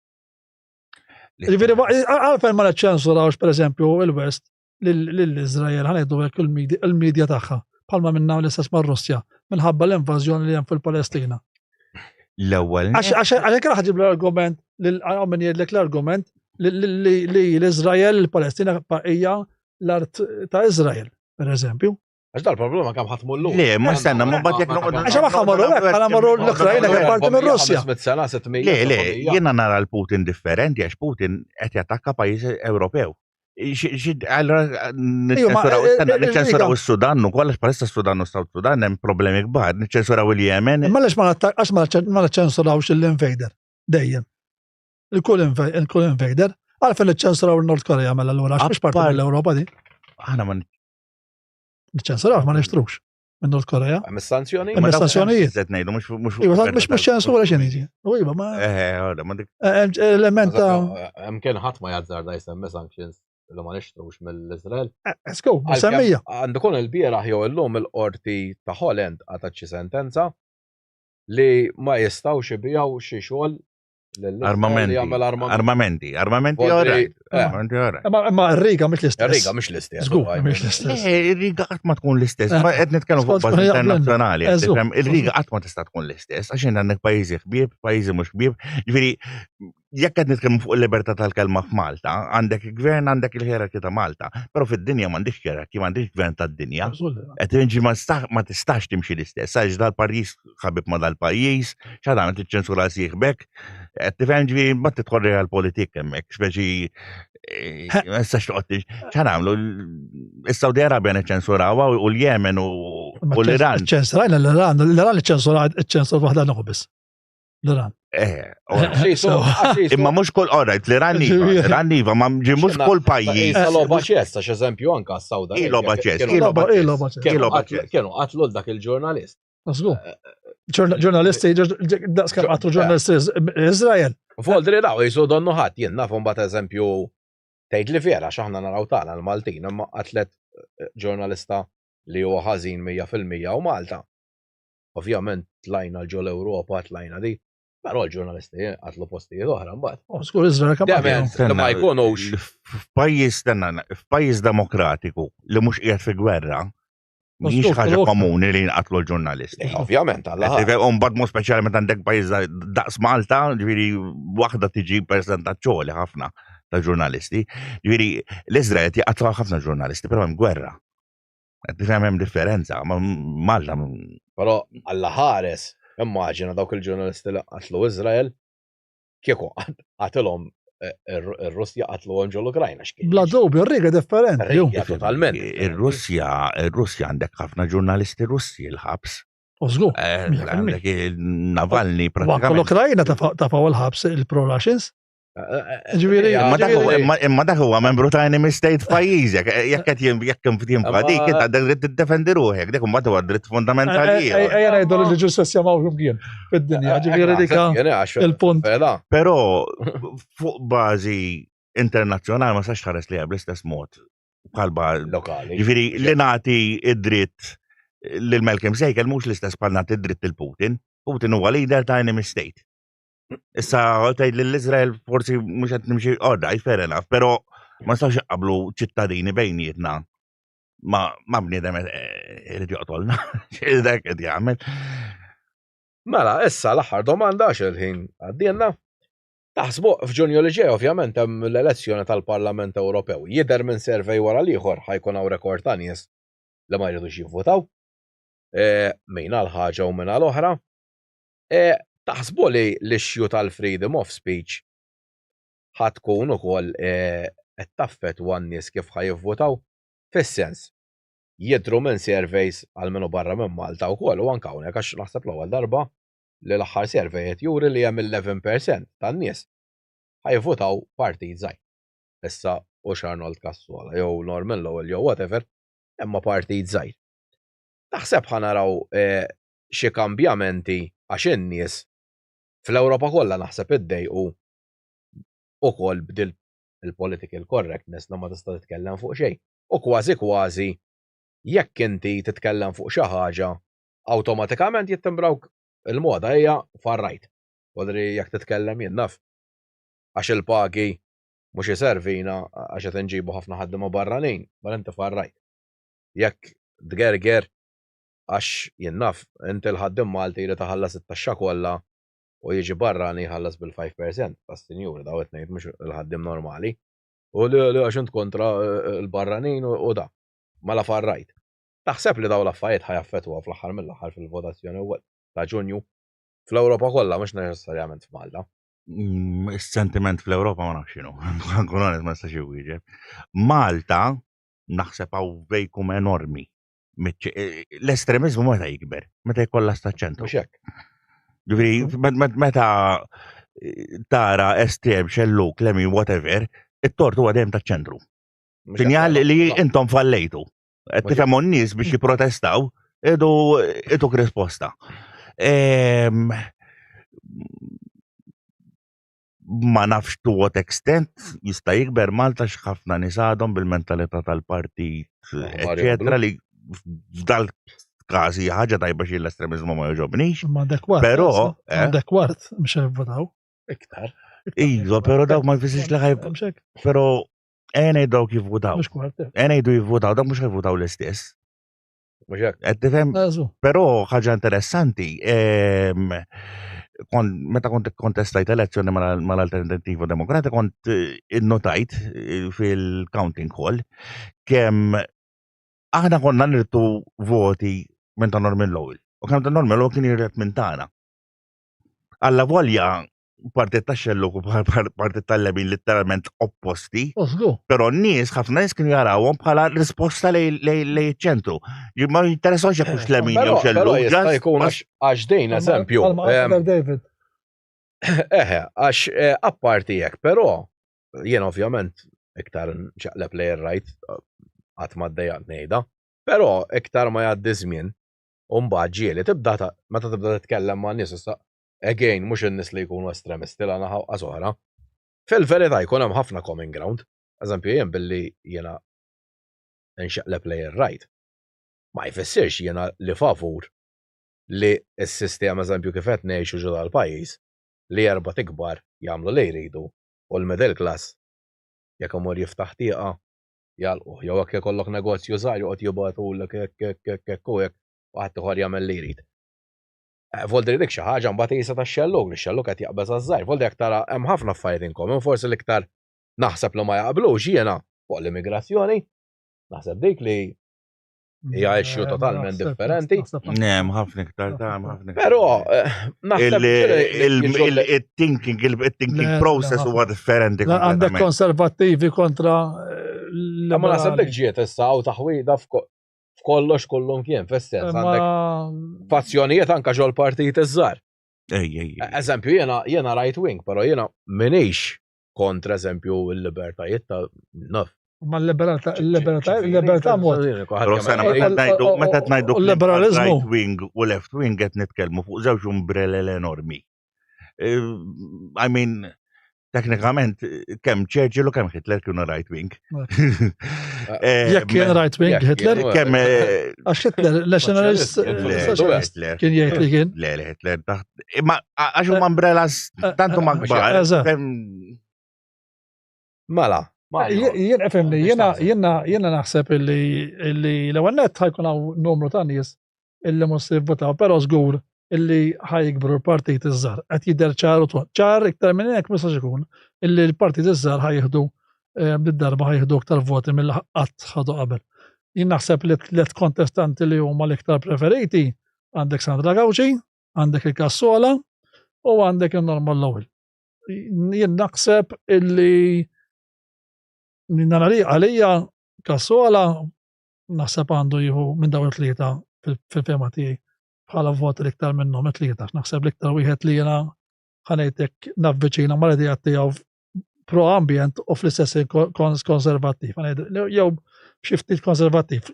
Ġifieri għalfejn ma neċċensurawx pereżempju il-West lill-Izrael ħanejdu hekk il-medja tagħha bħalma minna l-istess mar-Russja minħabba l-invażjoni li hemm fil-Palestina. L-ewwel. Għax hekk ħaġib l-argument lil min jgħidlek l-argument li l-Iżrael, il-Palestina hija l-art ta' Iżrael, per eżempju. Għax dal-problema kemm ħadd mullu. Le, ma stenna, ma mbagħad jekk noqgħod. Għax ma ħamorru hekk, bħala morru l-Ukrajna kemm parti mir-Russja. Le, le, jiena nara l-Putin differenti għax Putin qed jattakka pajjiż Ewropew. Allora, niċċensuraw is-Sudan ukoll għax palissa s-Sudan u South Sudan hemm problemi kbar, niċċensuraw il-Yemen. Ma lex ma għax ma niċċensurawx l-invader dejjem. Il-kull invader. Għalfejn niċċensuraw il-Nord Korea mela allura għax mhux parti mill-Ewropa di. Aħna ma niċċensuraw ma nixtrux minn Nord Korea. Hemm is-sanzjoni? Hemm is-sanzjonijiet. Qed ngħidu mhux mhux. Iva, mhux mhux ċensura x'inhi. U iva ma. Eh, eh, ma dik. Eh, eh, element ta' Hemm kien ħadd ma jazzarda jsemmi sanctions li ma nixtrux mill-Iżrael. Esku, semmija. Għandu kun il-bieraħ jew illum il-qorti ta' Holland għatat xi sentenza li ma jistgħux ibijaw xi xogħol Armamenti. Armamenti, armamenti oħra. Armamenti oħra. Ma r-riga mhux l-istess. R-riga mhux l-istess. Żgur, mhux l-istess. Eh, ir-riga qatt ma tkun l-istess. Ma qed nitkellmu fuq bażi internazzjonali. Ir-riga qatt ma tista' tkun l-istess għax għandek pajjiżi ħbieb, pajjiżi mhux ħbieb. Ġifieri, jekk qed nitkellmu fuq il-libertà tal-kelma f'Malta, għandek il-gvern għandek il-ħierarki ta' Malta, però fid-dinja m'għandix ħierarki, m'għandix gvern tad-dinja. Qed ma tistax timxi l-istess, għax dal-pajjiż ħabib ma dal-pajjiż, x'għad għamel tiċċensura sieħbek, qed tifhem ġifieri ma tidħol real politik hemmhekk, speċi eh, ma tistax toqgħod x'għad għamlu is-Saudi Arabja niċċensurawha u l-Yemen u l-Iran. Ċensurajna l-Iran, l-Iran iċċensurat iċċensur waħda biss. L-Iran. Eh, imma mhux kull alright, l-Iran iva, l-Iran iva, ma ġi mhux kull pajjiż. Loba ċess, għax eżempju anka s-Sawda. Loba ċess, loba ċess. Kienu qatlu dak il-ġurnalist. Żgur. Ġurnalisti, daqs kemm qatlu ġurnalisti Izrael. Voldri daw jisu donnu ħadd jien naf mbagħad eżempju tgħid li vera x'aħna naraw tagħna l-Maltin imma qatlet eh, ġurnalista li huwa ħażin 100% u Malta. Ovvjament tlajna l ġol Ewropa, tlajna di, però l-ġurnalisti qatlu postijiet oħra mbagħad. Oh, skur Izrael kemm ma jkunux. F'pajjiż f'pajjiż demokratiku li mhux qiegħed fi gwerra, Mhix ħaġa komuni li jinqatlu l-ġurnalisti. Eh, ovvjament, għalla. Umbad mod speċjali meta għandek pajjiż daqs Malta, ġifieri waħda tiġi percentaġġ għoli ħafna ta' ġurnalisti. Ġifieri l-Iżrael qed jaqatlu ħafna ġurnalisti, però hemm gwerra. Qed tifhem hemm differenza, ma Malta. Però Alla ħares, immaġina dawk il-ġurnalisti li qatlu Iżrael, kieku qatilhom eh, ir-Russja qatluhom ġol Ukrajna x'kien. Bla dubju, r-riga differenti. Riga totalment. Ir-Russja, ir-Russja għandek ħafna ġurnalisti Russi l-ħabs. U żgur. Eh, għandek Navalny pratikament. L-Ukrajna tafaw il-ħabs il-pro-Russians. Ġifieri, imma dak huwa membru ta' enemy state f'pajjiżek, jekk qed jekk jinvadik, int għandek dritt tiddefendi ruħek, dik imbagħad huwa dritt fundamentali. Ejja ngħidu li ġustizzja ma' imkien fid-dinja, ġifieri dik il-punt. Però fuq bażi internazzjonali ma sax tħares li bl-istess mod bħal lokali. Ġifieri li nagħti id-dritt lil Malcolm Sejkel mhux l-istess bħal nagħti id-dritt lil Putin. Putin huwa leader ta' enemy state. Issa tgħid lil Izrael forsi mhux qed nimxi orda, fair enough, però ma nistgħux iqablu ċittadini bejnietna ma ma bniedem eh, irid joqtolna. Dak qed jagħmel. Mela, issa l-aħħar domanda għax il-ħin għaddielna. Taħsbu f'Ġunju li ġej ovvjament hemm l-elezzjoni tal-Parlament Ewropew. Jidher minn survey wara l-ieħor ħajkun hawn rekord ta' nies li ma jridux jivvutaw. Eh, min għal ħaġa u min għal oħra. E, taħsbu li l-issue tal-freedom of speech ħa tkun ukoll e, qed taffettwa n-nies kif ħa jivvutaw? Fis-sens, jidhru minn surveys almenu barra minn Malta wkoll u anke hawnhekk għax naħseb l-ewwel darba li l-aħħar survey qed juri li hemm 11% tan-nies ħa jivvutaw partit żgħir. Issa hux Arnold Cassola jew Norman Lowell jew whatever, imma partit żgħir. Taħseb ħa naraw eh, xi kambjamenti għax in-nies fl-Ewropa kollha naħseb iddejqu ukoll b'dil il-political correctness li ma tista' titkellem fuq xejn. U kważi kważi jekk inti titkellem fuq xi ħaġa awtomatikament jittimbrawk il-moda hija far-right. Wadri jekk titkellem jien naf għax il-pagi mhux iservina għax qed inġibu ħafna ħaddiema barranin, mela inti far-right. Jekk tgerger għax jien naf inti l-ħaddiem Malti jrid iħallas it-taxxa kollha u jiġi barrani jħallas bil-5% tas-sinjuri daw qed ngħid mhux il-ħaddiem normali. U li li għax int kontra eh, l-barranin u da. Mela far-right. Taħseb li daw l-affarijiet ħa jaffettwaw fl-aħħar mill-aħħar fil-votazzjoni ta' Ġunju fl-Ewropa kollha mhux neċessarjament f'Malta. Mm, is-sentiment fl-Ewropa ma nafx x'inhu. Nkun onest ma nistax iwieġeb. Malta naħseb hawn vejkum enormi. Eh, l-estremizmu meta jikber, meta jkollha sta ċentru. Mhux hekk. Ġifieri meta eh, tara estrem, xelluk, lemi, whatever, it-tort huwa dejjem taċ-ċentru. Sinjal li intom fallejtu. Qed tifhemu n-nies biex jipprotestaw, idu ituk risposta. Ehm, ma nafx to what extent jista' jikber Malta x'ħafna nies għadhom bil-mentalità tal-partit, eċetera, li f'dal każ hija ħaġa tajba xi l-estremizmu ma jogħġobnix. Ma għandek kwart. Però eh? għandek kwart mhux jivvotaw. Iktar. Iva, però dawk ma jfissirx li ħaj. Però ejja ngħidu dawk jivvutaw. Mhux kwart. Eh. Ejja ngħidu jivvutaw, dawk mhux jivvutaw l-istess. Mhux hekk. Qed tifhem? Però ħaġa interessanti, ehm, meta kont kontestajt elezzjoni mal-Alternattiva Demokratika kont eh, innotajt eh, fil-counting hall kemm aħna konna nirtu voti minn ta' Norman Lowell. U kemm ta' Norman Lowell kien jirret minn tagħna. Alla volja partit ta' xelluk u partit tal-lemin letteralment opposti. Però n-nies, ħafna nies kienu jarawhom bħala risposta lej ċentru. Ma jinteressawx jekk hux lemin jew xelluk. Jista' jkun għax dejn eżempju. David. Eħe, għax eh, apparti jekk, però jien ovvjament iktar nċaqleb lej right qatt ma ddejjaqt ngħidha, però iktar ma jgħaddi żmien u mbagħad ġieli tibda meta tibda titkellem ma' nies issa Again, mhux in-nies li jkunu estremisti la naħa u oħra. Fil-verità jkun hemm ħafna common ground. Eżempju, jien billi jiena nxeqleb lejn ir-right. Ma jfissirx jiena li favur li s-sistema eżempju kif qed ngħixu ġo dal-pajjiż li erbat ikbar jagħmlu li jridu u l-middle class jekk imur jiftaħ tieqa jagħlquh jew jekk ikollok negozju żgħir joqgħod jibgħatulek hekk hekk hekk hekk u hekk u ħaddieħor jagħmel li jrid. Eh, Voldri dik xi ħaġa mbagħad qisha tax-xellug, li x-xellug qed jaqbeż għaż-żgħir. Voldri jekk tara hemm ħafna affarijiet in common, forsi l-iktar naħseb li ma jaqblux jiena fuq l-immigrazzjoni, naħseb dik li hija issue eh, totalment differenti. Nem, ħafna iktar ta' ħafna. Però eh, naħseb il-thinking, il-thinking process huwa differenti. Għandek konservattivi kontra Ma naħseb dik ġiet issa u taħwida f'kollox kullum kien, fis-sens għandek fazzjonijiet anka ġol partit iż-żgħar. Eżempju, jiena jiena right wing, però jiena minix kontra eżempju l-libertajiet ta' naf. Ma l-libertà, l-libertà, l-libertà mod. Meta tnajdu liberalizmu. Right wing u left wing qed nitkellmu fuq żewġ umbrelel enormi. Eh, I mean, teknikament kemm Churchill u kemm Hitler kienu right wing. Eh, Jekk kien right wing Hitler? Kemm eh, għax Hitler nationalist kien jgħid li kien. Le, le Hitler taħt. Imma għax huma umbrellas tant huma kbar. Mela. Jien fimni, jiena jiena naħseb illi l-ewwel nett ħajkun hawn numru ta' nies illi mhux se jivvotaw, però żgur illi ħa jikbru l-partit iż-żgħar. Qed jidher ċar u ċar iktar minn hekk ma jistax ikun illi l-partit iż-żgħar ħa jieħdu eh, bid-darba ħa jieħdu aktar voti mill qatt ħadu qabel. Jien naħseb li tliet kontestanti li huma l-iktar preferiti għandek Sandra Gauci, għandek il-Kassola u għandek il-Norman Lowell. Jien naħseb illi. Għalija Cassola naħseb għandu jieħu minn dawn it-tlieta fil-fema tiegħi bħala vot l-iktar minnhom it-tlieta. Naħseb l-iktar wieħed li jiena ħanejtek navviċina mal-idea tiegħu pro-ambjent u fl-istess konservattiv. Jew xi ftit konservattiv.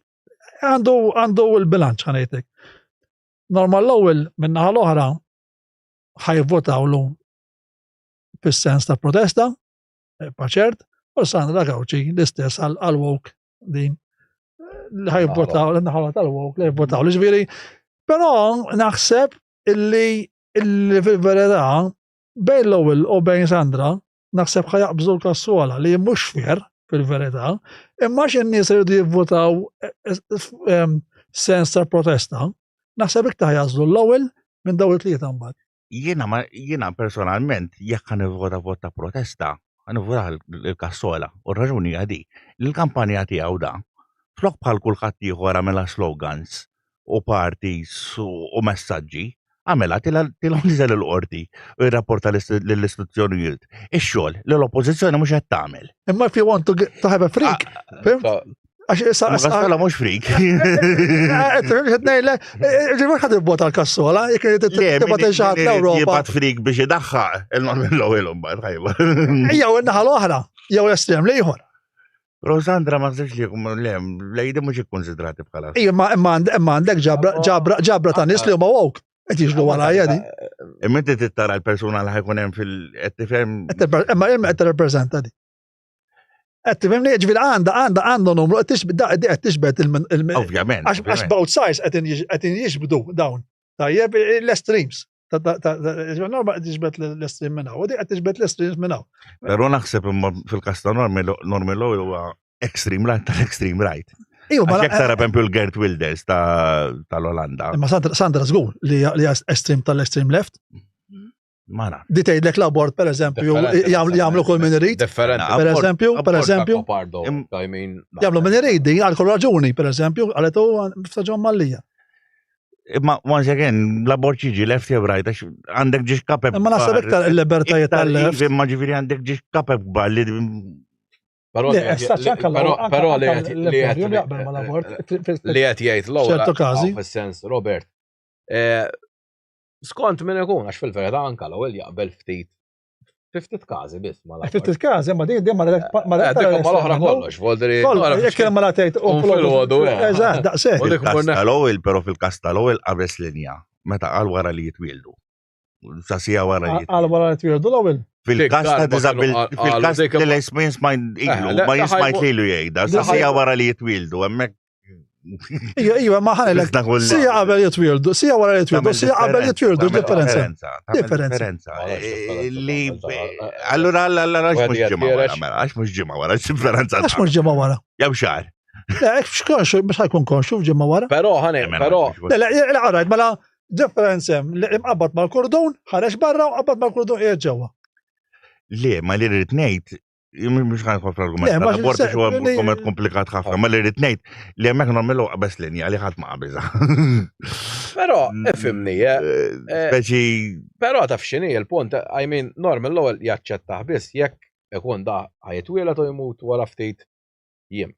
Għandu għandu l-bilanċ ħanejtek. Normal l-ewwel min-naħa l-oħra ħajvotawlu fis-sens ta' protesta, eh, paċert, u Sandra Gauci l-istess għal-woke din li ħajvotaw, l-naħa tal-woke li ħajvotaw. Ġifieri, però naħseb illi illi fil-verità bejn l-ewwel u bejn Sandra naħseb ħajaqbżu l-kassola li mhux fair fil-verità, imma x'in-nies iridu jivvotaw eh, eh, sens ta' protesta, naħseb iktar jażlu l-ewwel minn dawn it-tlieta mbagħad. Jiena ma jiena personalment jekk ħa nivvota vot ta' protesta, ħa nivvota l-Cassola u r-raġuni hija di. L-kampanja tiegħu da, flok bħal kulħadd ieħor għamilha slogans u parties u messaġġi, għamilha tilgħu niżel il-qorti u jirrapporta lill-istituzzjonijiet. Ix-xogħol li l-oppożizzjoni mhux qed tagħmel. Imma if you want to, get, to have a freak, ah, fhimt? Għax issa. Kassola mhux frik. Ġifieri ħadd ibbota l-kassola, jekk tibgħat xi ħadd l-Ewropa. Jibgħat frik biex idaħħaq il-normal l-ewwel ħajba. Jew in-naħa l-oħra, jew l-estrem l-ieħor. Rosandra ma nsibx li le, lejdi mhux ikkonsidrati bħala. Ija, imma għandek ġabra ġabra ta' nies li huma woke qed jiġru warajja di. Imma inti tittara l-persuna li ħajkun hemm fil qed tifhem. Imma qed tirrappreżenta di. Qed tifhimni ġifieri għandha għandha għandu numru qed tixbed qed tixbed il Ovvjament. Għax both sides qed jiġbdu dawn. Tajjeb l-extremes. Norma qed tiġbed l-extreme minn hawn, u qed tiġbed l-extremes minn hawn. Però naħseb imma fil-każ ta' Normi Lowe huwa extreme right tal-extreme right. Iwa, ma jekk tara pereżempju l-Gert Wilders tal-Olanda. Imma Sandra żgur li extreme tal-extreme left. Ma nafx. Di tgħidlek l-abort pereżempju jagħmlu kull min irid. Differenti. Pereżempju, pereżempju. Jagħmlu min irid din għal kull raġuni, pereżempju, qalet u ftaġhom mallija. Imma once again, l-abort jiġi left jew right, għax għandek ġiex kapeb. Imma naħseb iktar il-libertajiet tal-left. Imma ġifieri għandek ġiex kapeb kbar li Però li li qed jgħid l-ewwel. Ċertu każi. Fis-sens, Robert, eh, Skont min ikun, għax fil-verità anka l-ewwel jaqbel ftit fi ftit każi biss ma Fi ftit każi, ma din din ma ma l-oħra kollox, voldri. Jekk hemm ma tgħid u fil-għodu. Eh. Eżatt, daqshekk. Fil-każ tal-ewwel, però fil-każ tal-ewwel qabeż linja meta qal wara li jitwieldu. Sa sija wara li Qal wara li jitwieldu l-ewwel. Fil-każ ta' diżabilità, fil-każ li l-esmin smajt ilu, eh, ma jismajt lilu jgħidha, sa sija wara li jitwieldu, hemmhekk Ija, ija, ma ħanilek. Sija qabel jitwildu, sija wara jitwildu, sija qabel jitwildu, differenza. Differenza. Eh, li, allura, allura, għax mux ġimma wara, mela, għax mux ġimma wara, differenza. Għax mux ġimma wara. Jew xar. Le, xkonxu, mux ħajkun konxu f'ġimma wara. Pero, ħani, pero. Le, le, le, għarajt, mela, differenza li imqabbad mal-kordun, ħareġ barra u qabbad mal-kordun qiegħed ġewwa. Le, ma li rrid ngħid mhux ħan fl-argument tal-abort għax huwa argument komplikat ħafna, ma li rrid ngħid li hemmhekk nagħmlu qabeż linja li ħadd ma qabeżha. Però mm, ifhimni, eh, eh, eh, speċi. Però taf x'inhi l-punt, I mean, Norman l-ewwel jaċċettah biss jekk ikun da ħajtwielet u jmut wara ftit jiem.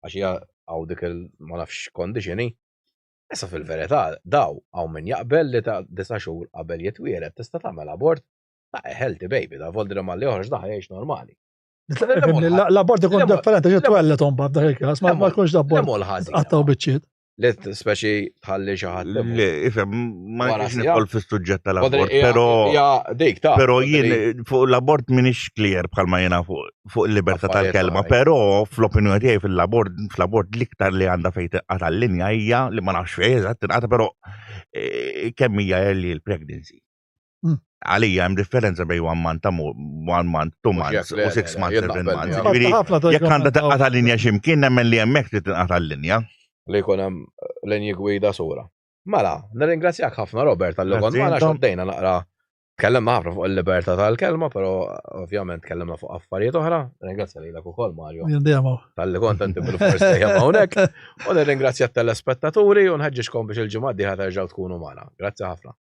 Għax hija għaw dik il ma nafx kondixini. Issa fil-verità daw hawn min jaqbel li ta' disa' xhur qabel jitwielet tista' tagħmel abort Ta' healthy baby, da voldri malli joħroġ da jgħix normali. L-abort ikun differenti, ġi twellet omba f'dak il-każ, ma jkunx l-abort. Għattaw biċċiet. Li speċi tħalli xi ħadd. Le, ifhem, ma nix nidħol fis-suġġett tal-abort, però. Dik ta' Però jien fuq l-abort minix clear bħalma jiena fuq il-libertà tal-kelma, però fl-opinjoni tiegħi fil-abort, fl-abort l-iktar li għandha fejn tinqata' l-linja hija li ma nafx fejn eżatt tinqata' però eh, kemm hija early l-pregnancy. Mm. Għalija hemm differenza bejn one month, one month, two months, u six months, seven months. Jekk għandha tinqata' linja x'imkien nemmen li hemmhekk trid tinqata' l-linja. Li jkun hemm linji gwida sura. Mela, nirringrazzjak ħafna Robert tal-li kont magħna xaddejna naqra Tkellimna ħafna fuq il-libertà tal-kelma, però ovvjament tkellimna fuq affarijiet oħra. Ringrazzja lilek ukoll Mario. Tal-li kont inti bil-fors dejjem hawnhekk. U nirringrazzja t-telespettaturi u nħeġġiġkom biex il-ġimgħa d-dieħla terġgħu tkunu magħna. Grazzi ħafna.